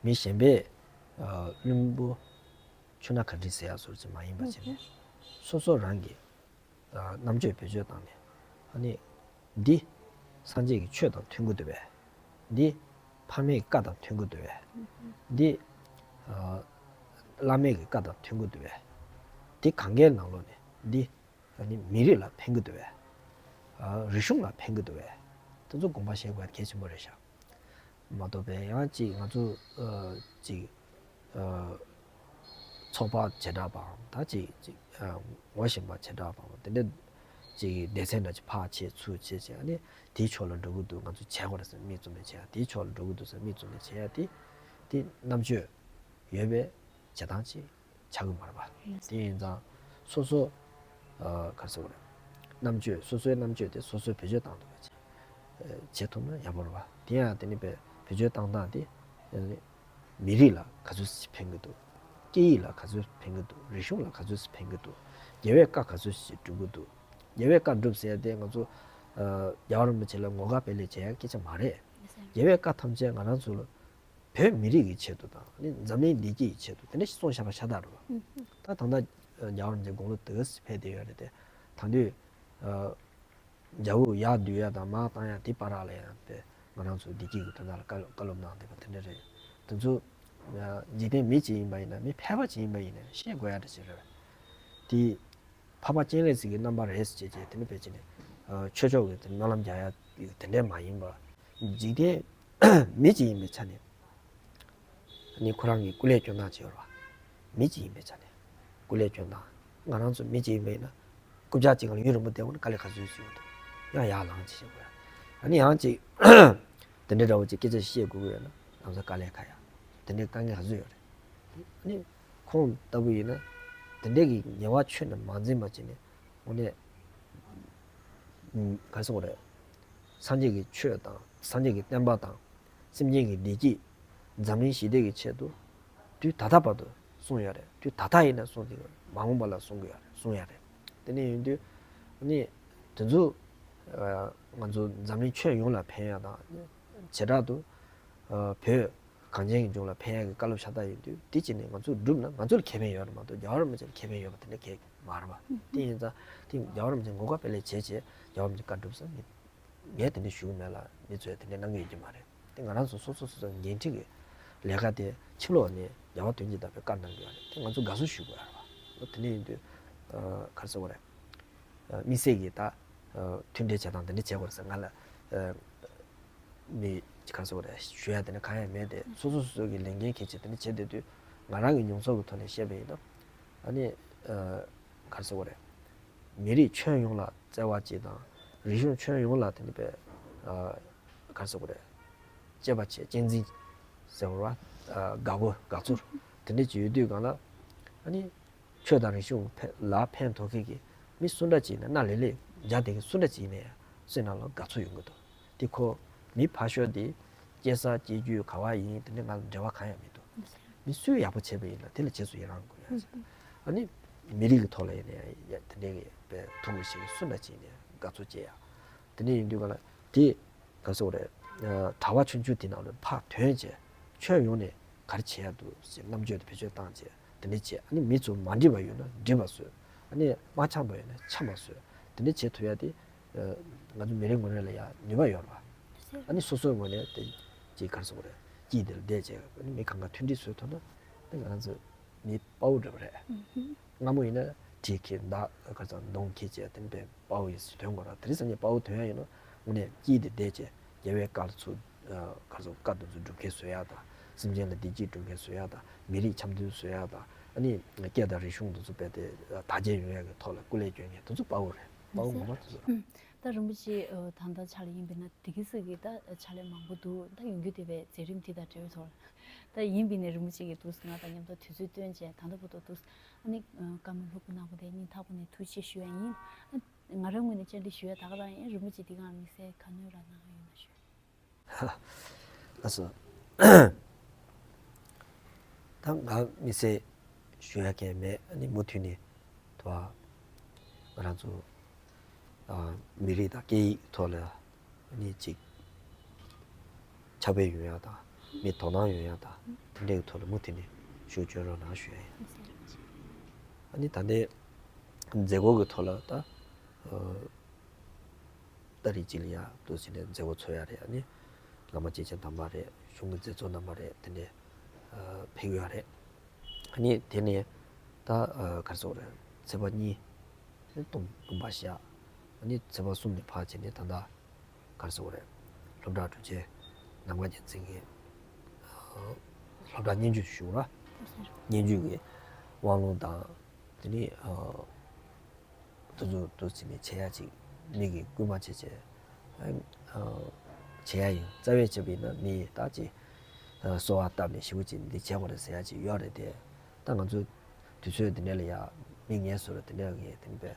མི་གཞན་པས་ཨ་བླུན་པོ་ཆུ་སྣ་ག་འདྲ་ཟེར་ཡག་བཟོ་ཅིག་མ་ཡིན་པ་བྱས་ནས། སོ་སོ་རང་གི་ཨ་རྣམ་དཔྱོད་བེད་སྤྱོད་བཏང་ནས། ཨ་ནི་འདི་སངས་རྒྱས་ཀྱི་ཆོས་དང་མཐུན་གྱི་འདུག་པས། འདི་ཕ་མའི་བཀའ་དང་མཐུན་གྱི་འདུག་པས། འདི་ཨ་བླ་མའི་གི་བཀའ་དང་མཐུན་གྱི་འདུག་པས། འདི་གང་གའི་ནང་ལོགས་ནས་འདི་ཨ་ནི་མི་རིགས་ལ་ཕན་གྱི་འདུག་པས། ཨ་རིག་གཞུང་ལ་ཕན་གྱི་འདུག་པས། དེ་ཚོ་དགོངས་པ་བཞེས་དགོས་ཡ་གལ་ཆེན་པོ་རེད་ཤག་མ་གཏོགས་པའི་ཡང་ཅིག་ང་ཚོ་ཨ་ཅིག་ཨ་ཚོགས་པ་བྱེ་བྲག་པའམ་ད་ཅིག་ཅིག་ཨ་ངོ་ཤེས་པ་བྱེ་བྲག་པའམ་དེ་འདྲ་ཅིག་སྡེ་ཚན་འདྲ་ཅིག་ཕར་ཕྱེ་ཚུར་ཕྱེ་བྱས། ཨ་ནི་དེའི་ཕྱོགས་ལ་འགྲོ་གི་འདུག་ང་ཚོ་བྱེད་དགོས་རེད་ཟེར་མིག་བཙུམ་ནས་བྱེད་ཡ། དེའི་ཕྱོགས་ལ་འགྲོ་གི་འདུག་ཟེར་མིག་བཙུམ་ནས་བྱེད་ཡ་དེ་དེ་རྣམ་དཔྱོད་ཡོད་པའི་བྱེད་སྟངས་ཅིག་ཆགས་ཀྱི་མ་རེད་པ། དེ་ཡིན་ཙང་སོ་སོ་ཨ་ག་རེ་ཟེར་དགོས་རེད། རྣམ་དཔྱོད་སོ་སོའི་རྣམ་དཔྱོད་དེ་སོ་སོས་བེད་སྤྱོད་བཏང་ཐུབ་པ་ཅིག་ཨ་བྱེད་ཐུབ་ན་ཡག་པོ་རེད་པ། དེ་ཡང་དེ་ནི་བེད་བེད་སྤྱོད་བཏང་སྟངས་དེ་ཨ་ནི་མི་རིགས་ལ་ག་ཚོད་ཅིག་ཕན་གྱི་འདུག་སྐད་ཡིག་ལ་ག་ཚོད་ཕན་གྱི་འདུག་རིག་གཞུང་ལ་ག་ཚོད་ཅིག་ཕན་གྱི་འདུག་རྒྱལ་བའི་བཀའ་ག་ཚོད་ཅིག་སྒྲུབ་ཀྱི་འདུག་རྒྱལ་བའི་བཀའ་སྒྲུབ་ཟེར་ཡ་དེ་ང་ཚོ་ཨ་རྒྱལ་བ་རིན་པོ་ཆེ་ལ་ངོ་དགའ་སྤེལ་ལེ་བྱེད་ཡ་སྐད་ཆ་མ་རེད། རྒྱལ་བའི་བཀའ་ཐམས་ཅད་ང་རང་ཚོ་ལ་བོད་མི་རིགས་ཀྱི་ཆེད་དུ་དང་ནི་འཛམ་གླིང་བདེ་སྐྱིད་ཀྱི་ཆེད་དུ་དེ་འདྲ་ཞིག་གསུངས་བཞག་པ་ཤ་སྟག་རེད་པ། ད་ད་ལྟ་རྒྱལ་བ་རིན་པོ་ཆེ་དགུང་ལོ་དེ་ག་ཙམ་ཕེབས་བསྡད་ཡོད་རེད་དེ། ད་དུང་རྒྱ་དབུགས་ཡར་བསྡུ་ཡ་དང་མར་བཏང་ཡ་དེ་བར་ལ་ཡང་དེ་ང་རང་ཚོ་བདེ་སྐྱིད་ཀྱི་དོན་དག་ལ་བཀའ་སློབ་བཀའ་སློབ་གནང་བསྡད་པ་དེ་འདྲ་རེད། དེ་ཚོ་འཇིག་རྟེན་མི་གཅིག་ཡིན་པ་ཡིན་ན་མི་ཕལ་པ་གཅིག་ཡིན་པ་ཡིན་ན་ཤེས་དགོས་ཡ་འདྲ་ཞིག་རེད་པ། དེ་འཕགས་པ་སྤྱན་རས་གཟིགས་ཀྱི་རྣམ་པ་རེད་ཟེར་བྱས་བྱས་དེ་ནི་ཕལ་ཆེར་ནི་ཆོས་ཕྱོགས་ཀྱི་དེ་སྨོན་ལམ་རྒྱག་ཡ་དེ་འདྲས་མ་ཡིན་པ། འཇིག་རྟེན་མི་གཅིག་ཡིན་པའི་ཆ་ནས་ནི་ཁོ་རང་གི་སྐུ་ལས་སྐྱོན་སྟངས་ཅིག་ཡོད་རེད་པ། མི་གཅིག་ཡིན་པའི་ཆ་ནས་སྐུ་ལས་སྐྱོན་སྟངས། ང་རང་ཚོ་མི་གཅིག་ཡིན་པ་ཡིན་ན་རྐུབ་བཀྱག་གཅིག་སྒང་ལ་ཡུན་རིང་པོ་བསྡད་དགོས་ན་དཀའ་ལས་ག་ཚོད་ཅིག་ཡོད་འདུག་ཡང་ཡར་ལངས་ཅིག་བྱེད་དགོས། ཨ་ནི་ཡང་ཅིག་དེ་འདྲའི་འདྲ་བོ་ཅིག་སྐད་ཆ་བཤད་དགོས་ཀྱི་ཡོད་ན་ལམ་སང་དཀའ་ལས་ཁག་ཡ། དེ་འདྲའི་དཀའ་ངལ་ག་ཚོད་ཡོད་རེད། ཨ་ནི་ཁོང་ལྟ་བུ་ཡིན་ན་དེ་འདྲའི་གི་ངལ་བ་ཁྱོན་ནས་མ་འཛེམས་པ་བྱས་ནས་དངོས་གནས་ཨུམ་ག་རེ་ཟེར་དགོས་རེད། སངས་རྒྱས་ཀྱི་ཆོས་དང་སངས་རྒྱས་ཀྱི་བསྟན་པ་དང་སེམས་ཅན་གྱི་བདེ་སྐྱིད། འཛམ་གླིང་ཞི་བདེ་གི་ཆེད་དུ་དུས་ད་ལྟ་བར་དུ་གསུང་ཡོད་རེད། དུས་ད་ལྟ་ཡིན་ན་གསུང་གི་ཡོད་རེད། མ་འོངས་པ་ལ་གསུང་གི་ཡོད་རེད། གསུང་ཡ་རེད། དེ་འདྲ་ཡིན་དུས་ཨ་ནི་དེ་ཚོ་ཨ་ང་ཚོ་འཛམ་གླིང་ཁྱོན་ཡོངས་ལ་ཕན་ཡ་དང་བྱེ་བྲག་ཏུ་ཨ་བོད་གངས་ཅན་གྱི་ལྗོངས་ལ་ཕན་ཡ་གི་བཀའ་སློབ་ཤ་སྟག་ཡིན་དུས་དེ་བྱས་ནས་ང་ཚོས་བསྒྲུབས་ན་ང་ཚོ་ལ་ཁེ་ཕན་ཡོད་རེད་མ་གཏོགས་རྒྱལ་བ་རིན་པོ་ཆེ་ལ་ཁེ་ཕན་ཡོད་པ་དེ་འདྲ་གང་ཡང་མ་རེད་པ། དེ་ཡིན་ཙང་དེ་རྒྱལ་བ་རིན་པོ་ཆེ་ངོ་དགའ་སྤེལ་ལེ་བྱས་བྱས་རྒྱལ་བ་རིན་པོ་ཆེ་བཀའ་སྒྲུབ་ས་ངས་ངས་དེ་འདྲ་ཞུ་གི་མེད་ལ་མི་ཚོས་དེ་འདྲ་གནང་གི་ཡོད་ཀྱི་མ་རེད། དེ་ང་རང་ཚོ་སོ་སོ་སོ་སོའི་འགན་འཁྲི་གི་ལས་ཀ་དེ་ཕྱི་ལོགས་ནས་རྒྱལ་བ་དོན་གྱི་བདག་པོས་བཀའ་གནང་གི་ཡོད་རེད། དེ་ང་ཚོས་དགའ་བསུ་ཞུ་དགོས་ཡ་རེད་པ། འོ་དེ་འདྲ་ཡིན་དུས་ཨ་ག་རེ་ཟེར་དགོས་རེད། ཨ་དམིགས་བསལ་གྱི་ད་ཨ་མཐུན་འབྲེལ་བྱེད་སྟངས་དེ་འདྲ་བྱེད་དགོས་རེད་ཟེར་ང་ལ་ཨ་མི་ག་རེ་ཟེར་དགོས་རེད་ཞུ་ཡ་དེ་འདྲ་གང་ཡང་མེད་དེ། སོ་སོ་སོ་སོ་གི་ལས་འགན་འཁྱེར་བྱས་དེ་འདྲ་བྱེད་བསྡད་དུས་ང་རང་གི་མྱོང་ཚོར་གྱི་ཐོག་ནས་བཤད་པ་ཡིན་ན་ཨ་ནི་ཨ་ག་རེ་ཟེར་དགོས་རེད། མི་རིགས་ཁྱོན་ཡོངས་ལ་བརྩེ་བ་ཅིག་དང་རིག་གཞུང་ཁྱོན་ཡོངས་ལ་དེ་འདྲ་པའི་ཨ་ག་རེ་ཟེར་དགོས་རེད། གཅེས་པ་བྱས་གཅེས་འཛིན་ཟེར་བ་ཨ་དགའ་པོ་དགའ་ཚོར་དེ་འདྲ་ཅིག་ཡོད་དུས་སྒང་ལ་ཨ་ནི་ཆོས་དང་རིག་གཞུང་ཕན་ལ་ཕན་ཐོགས་མཁན་གྱི་མི་སུ་འདྲ་ཅིག་ཡིན་ན་སྣ་ལེ་ལེ་རྒྱག་བསྡད་མཁན་སུ་འདྲ་ཅིག་ཡིན་ན་ཡང་སེམས་ནང་ལ་དགའ་ཚོར་ཡོང་གི་འདུག་དེ་ཁོ་མི་ཕར་ཞོག་དེ་སྐྱེས་ས་སྐྱེ་རྒྱུད་ག་བ་ཡིན་དེ་འདྲ་ང་ལ་འབྲེལ་བ་གང་ཡང་མི་འདུག་མི་སུས་ཡག་པོ་བྱས་པ་ཡིན་ན་དེ་ལ་རྗེས་སུ་ཡི་རང་དགོས་ཡ་ཟེར། ཨ་ནི་མི་རིགས་ཀྱི་ཐོག་ལ་ཡིན་ན་ཡང་དེ་འདྲའི་གི་དཔེ་ཐུགས་ཁུར་བཞེས་མཁན་སུ་འདྲ་ཅིག་ཡིན་ན་ཡང་དགའ་ཚོར་སྐྱེ་ཡ། དེ་འདྲ་ཡིན་དུས་གང་ལ་དེ་ག་རེ་ཟེར་དགོས་རེད། ཨ་གྲྭ་པ་ཆུང་ཆུང་དེ་ནང་ལ་ཕར་ཐོན་བྱས་ཁྱོན་ཡོངས་ནས་ག་རེ་བྱེད་ཡ་འདུག་ཟེར་རྣམ་དཔྱོད་དེ་བེད་སྤྱོད་བཏང་བྱས་དེ་འདྲ་བྱས། ཨ་ནི་མི་ཚོ་མ་འགྲིག་པ་ཡོད་ན་འགྲིག་པ་བཟོས། ཨ་ནི་མ་འཆམ་པ་ཡོད་ན་འཆམ་པ་བཟོས། དེ་འདྲ་བྱེད་ཐུབ་ཡ་དེ་ཨ་ང་ཚོ་མི་རེ་ངོ་རེ་ལ་ཡ་ནུས་པ་ཡོད་རེད་པ། ཨ་ནི་སོ་སོའི་ངོས་ནས་དེ་ཅིག་ག་རེ་ཟེར་དགོས་རེད། དཀྱིལ་དེ་ལ་བསྡད་བྱས་ཨ་ནི་མི་གང་ག་མཐུན་སྒྲིལ་བཟོས་ཐུབ་ན་ཨ་ནི་ང་རང་ཚོ་མི་དཔའ་བོ་འདྲ་པོ་རེད། སྔ་མོ་ཡིན་ན་གྲི་འཁྱེར་མདའ་ག་རེ་ཟེར་མདུང་འཁྱེར་བྱས་དེ་ནི་དཔེ་དཔའ་བོ་ཡིན་ཟེར་ཐོན་དགོས་ར། དེ་རིང་སང་ཉིན་དཔའ་བོ་ཐོན་ཡ་ཡིན་ན་དངོས་གནས་དཀྱིལ་དེ་བསྡད་བྱས་རྒྱལ་བའི་བཀའ་ཚོ་ག་རེ་ཟེར་བཀའ་དེ་ཚོ་སྒྲུབ་མཁན་བཟོ་ཡ་དང་སེམས་ཅན་ལ་བདེ་སྐྱིད་སྒྲུབ་མཁན་བཟོ་ཡ་དང་མི་རིགས་འཆམ་མཐུན་བཟོ་ཡ་དང་ཨ་ནི་སྐད་དང་རིག་གཞུང་དེ་ཚོ་རྦད་དེ་དར་རྒྱས་ཡོང་ཡ་གི་ཐོག་ལ་སྐུ་ལས་སྐྱོན་མཁན་དེ་ཚོ་དཔའ་བོ་རེད། དཔའ་བོ་ངོ་མ་དེ་ཚོ་རེད། ད་རིན་པོ་ཆེ་ད་ལྟ་ཕྱག་ལས་ཡིན་པས་ན་དེ་གི་སྲིད་ཀྱི་ད་ཕྱག་ལས་མང་པོ་འདུག་ད་ཡོང་རྒྱུ་དེ་བས་མཛད་རིམ་དེ་དང་འབྲེལ་བའི་ཐོག་ལ་ད་ཡིན་པས་ན་རིན་པོ་ཆེ་གི་འདུག་ང་དང་མཉམ་དུ་དུས་ཚོད་བཏོན་བྱས་ད་ལྟ་བར་དུ་འདུག་ཨ་ནི་བཀའ་མོལ་ལྷུག་པོ་གནང་བ་དེ་སྙིང་ཐག་པ་ནས་ཐུགས་རྗེ་ཆེ་ཞུ་ཡ་ཡིན། ང་རང་ངོས་ནས་བཅར་འདྲི་ཞུ་ཡ་ད་ག་རང་ཡིན། རིན་པོ་ཆེ་འདི་ག་དམིགས་བསལ་ག་ནོས་ར་གནང་ཡོད་ན་ཞུ། ལགས་སོ། ད་ང་དམིགས་བསལ་ཞུ་ཡ་གང་ཡང་མེད། ཨ་ནི་མུ་མཐུད་ནས་དུ་བ་ང་རང་ཚོ་ཨ་མི་རིགས་དང་སྐད་ཡིག་ཐོག་ལ་ཨ་ནི་ཅིག་ ཕྱག་དཔེ་ཡོང་ཡག་དང་། མི་དོ་སྣང་ཡོང་ཡག་དང་། དེ་འདྲའི་ཐོག་ལ་མུ་མཐུད་ནས་ཤུགས་བསྐྱོན་རོགས་གནང་ཞུ་ཡ་ཡིན། ཨ་ནི་ད་ལྟའི་མཛད་སྒོ་གི་ཐོག་ལ་ད་ཨ་ཏ་རིག་གཅིག་ལ་ཡ་འདུག་ཟེར་ནས་མཛད་སྒོ་ཚོགས་ཡ་རེད། ཨ་ནི་བླ་མ་སྐྱེས་ཆེན་དམ་པ་རེད། གཞུང་གི་མཛད་གཙོ་རྣམ་པ་རེད། དེ་འདྲའི་ཨ་ཕེབས་ཡོད་རེད། ཨ་ནི་དེ་ནས་ད་ཨ་ག་རེ་ཟེར་དགོས་རེད། ཚེས་པ་གཉིས། སྟོན་སྟོན་པ་ཞག་ཨ་ནི་ཚེས་པ་གསུམ་ནས་ཕར་བྱས་ནས་ད་ལྟ་ག་རེ་ཟེར་དགོས་རེད། སློབ་གྲྭ་གྲུབ་ཆེན་ནམ་མཁའ་རྒྱལ་མཚན་གྱི་ཨ་སློབ་གྲྭ་སྙན་བརྒྱུད་ཞུ་ར། སྙན་བརྒྱུད་ཀྱི་དབང་ལུང་དང་། དེ་ནས་ཨ་དུ་ཚོད་དུ་ཕྱིན་ནས་བྱེད་ཡ་ཅིག་མི་གིས་སྐུལ་མ་བྱེད་བྱེད་ཨ་བྱེད་ཡ་ཡིན། རྩ་བའི་བྱེད་པ་ཡིན་ན་མི་ཡིས་ད་ཅིག་ཨ་གསོལ་བ་བཏབ་ནས་ཞེ་པོ་ཅིག་འདི་བྱེད་དགོས་རེད་ཟེར་ཡ་ཅིག་ཡོད་རེད་དེ། ད་ང་ཚོ་དུས་ཚོད་འདི་འདྲ་ལ་ཡ་མི་ངལ་གསོ་རེད། དེ་འདྲ་གི་དེ་འདྲ་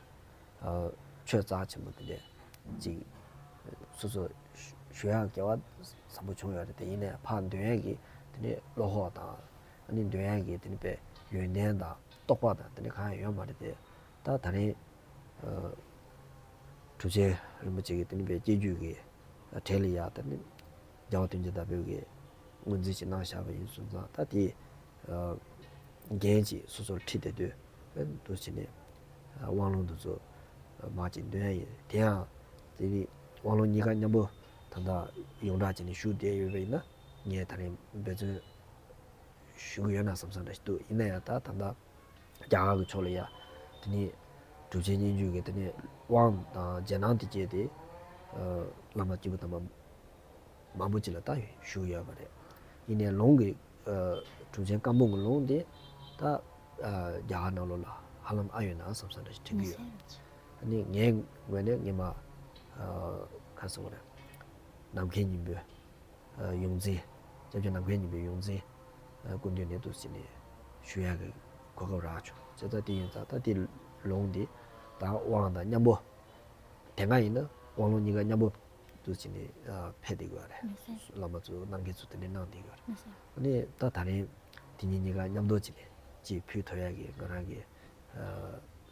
ཨ་ཆོས་རྩ་ཆེན་པོ་དེ་འདྲས་ཅིག་སོ་སོ་ཞུ་ཡག་སྐལ་བ་བཟང་པོ་བྱུང་ཡོད་རེད་དེ། ཡིན་ནའི་ཕར་འདོན་ཡག་གི་དེ་འདྲས་བློ་ཁོག་དང་། ཨ་ནི་འདོན་ཡག་གི་དེ་འདྲས་པའི་ཡོན་ཏན་དང་རྟོགས་པ་དང་དེ་འདྲས་གང་ཡང་ཡོད་མ་རེད་དེ། ད་ད་རིང་ཨ་གྲུབ་ཆེན་རིན་པོ་ཆེ་གི་དེ་འདྲས་པའི་སྐྱེ་རྒྱུད་ཀྱི་གྲས་ལ་ཡ་དེ་འདྲས་རྒྱལ་བ་དོན་གྱི་བདག་པོ་གིས་ངོས་འཛིན་ཞིག་གནང་བཞག་པ་ཡིན་སོང་ཙང་། ད་དེ་ཨ་འགན་ཅིག་སོ་སོར་འཁྲི་བསྡད་དུས་འདུག་བྱས་ནས་དབང་ལུང་འདི་ཚོ་མར་ཅིག་འདོན་ཡ་ཡིན། དེ་ཡང་དེ་ནི་དབང་ལུང་གཉིས་ཀ་མཉམ་པོ་ད་ལྟ་ཡོངས་གྲགས་བྱས་ནས་ཞུ་བསྡད་ཡོད་པ་ཡིན་ན། ངས་ད་རིང་འབད་བརྩོན་ཞུ་གི་ཡོད་ན་བསམ་བསམ་འདྲ་ཞིག་འདུག་ཡིན་ན་ཡང་ད་ད་ལྟ་རྒྱ་གར་གྱི་ཕྱོགས་ལ་ཡ་དེ་ནི་གྲུབ་ཆེན་སྙན་བརྒྱུད་ཀྱི་དེ་ནི་དབང་དང་རྗེས་གནང་དེ་བཅས་ཏེ་ཨ་བླ་མ་སྐྱེས་བུ་དམ་པ་མང་པོ་ཅིག་ལ་ད་ཞུ་ཡོད་པ་རེད། ཡིན་ནའི་ལུང་གི་ཨ་གྲུབ་ཆེན་བཀའ་འབུམ་གྱི་ལུང་དེ་ད་ཨ་རྒྱ་གར་ནང་ལོགས་ལ་ཧ་ལམ་ཨ་ཡོད་ན་བསམ་བསམ་འདྲ་ཞིག་དྲན་གྱི་ཡོད། ཨ་ནི་ངའི་ངོས་ནས་ངས་མ་ཨ་ག་རེ་ཟེར་དགོས་རེད། ནམ་མཁའི་སྙིང་པོའི་ཨ་ཡོངས་འཛིན། སྐྱབས་རྗེ་ནམ་མཁའི་སྙིང་པོའི་ཡོངས་འཛིན་ཨ་སྐུ་མདུན་ནས་འདུག་བྱས་ནས་ཞུ་ཡག་གི་གོ་སྐབས་རག་བྱུང་། བྱས་ཙང་དེ་ཡིན་ཙང་ད་དེ་ལུང་འདི་ད་དབང་དང་མཉམ་པོ་དེ་སྔ་ཡིན་ན་དབང་ལུང་གཉིས་ཀ་མཉམ་པོ་འདུག་བྱས་ནས་ཨ་ཕེབས་བསྡད་ཡོད་རེད། མི་སེར། བླ་མ་ཚོ་གནང་མཁན་ཚོ་དེ་འདྲ་གནང་བསྡད་ཡོད་རེད། མི་སེར། ཨ་ནི་ད་ད་རིང་དེ་གཉིས་གཉིས་ཀ་མཉམ་དུ་བྱས་ནས་ཅིག་ཕུལ་ཐུབ་ཡག་གི་ང་རང་གི་ཨ་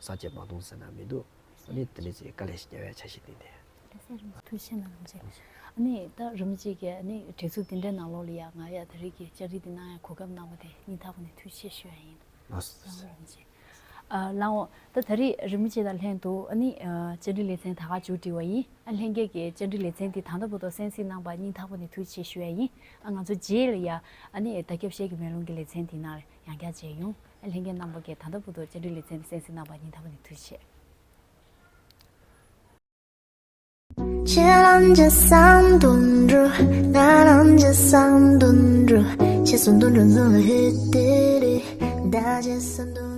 ས་བཅད་མ་གཏོང་ཟེར་ན་མི་འདུག་ཨ་ནི་དེ་འདྲ་ཅིག་དཀའ་ལས་ཤིག་རྒྱབ་ཡག་འཆར་གཞི་བཏིང་སྟེ། ཐུགས་རྗེ་ཆེ་གནང་རིན་པོ་ཆེ། ཨ་ནི་ད་རིན་པོ་ཆེ་གིས་ཨ་ནི་བྲེལ་འཚུབ་འདི་འདྲའི་ནང་ལོགས་ལ་ཡ་ང་ཡ་ད་རེས་ཀྱི་བཅར་འདྲི་འདི་གནང་ཡ་གོ་སྐབས་གནང་བ་དེ་སྙིང་ཐག་པ་ནས་ཐུགས་རྗེ་ཆེ་ཞུ་ཡ་ཡིན། ལགས་སོ། ལགས་འོང་རིན་པོ་ཆེ། ཨ་ལགས་འོང་། ད་ད་རེས་རིན་པོ་ཆེ་དང་ལྷན་དུ་ཨ་ནི་ཨ་བཅར་འདྲི་ལེ་ཚན་ད་ག་མཇུག་སྒྲིལ་བ་ཡིན། ཨ་ལྷན་རྒྱས་ཀྱིས་བཅར་འདྲི་ལེ་ཚན་འདི་ད་ལྟ་བར་དུ་གསན་གཟིགས་གནང་བར་སྙིང་ཐག་པ་ནས་ཐུགས་རྗེ་ཆེ་ཞུ་ཡ་ཡིན། ཨ་ང་ཚོ་རྗེས་ལ་ཡ་ཨ་ནི་ད་སྐྱབས་ཞལ་གྱི་མེ་ལོང་གི་ལེ་ཚན་འདི་ནང་ལ་ཡང་བསྐྱར་མཇལ་ཡོང་། ཨ་ལྷན་རྒྱས་རྣམ་པ་གིས་ད་ལྟ་བར་དུ་བཅར་འདྲི་ལེ་ཚན་འདི་གསན་གཟིགས་གནང་བར་སྙིང་ཐག་པ་ནས་ཐུགས་རྗེ་ཆེ། ཁྱེད་རང་གཅིག་བསམ་དོན་འགྲུབ། ང་རང་གཅིག་བསམ་དོན་འགྲུབ། ཁྱེད་བསམ་དོན་འགྲུབ་ཚང་ལ་ཧེ་ཏེ་རེ། ད་ཁྱེད་བསམ་དོན།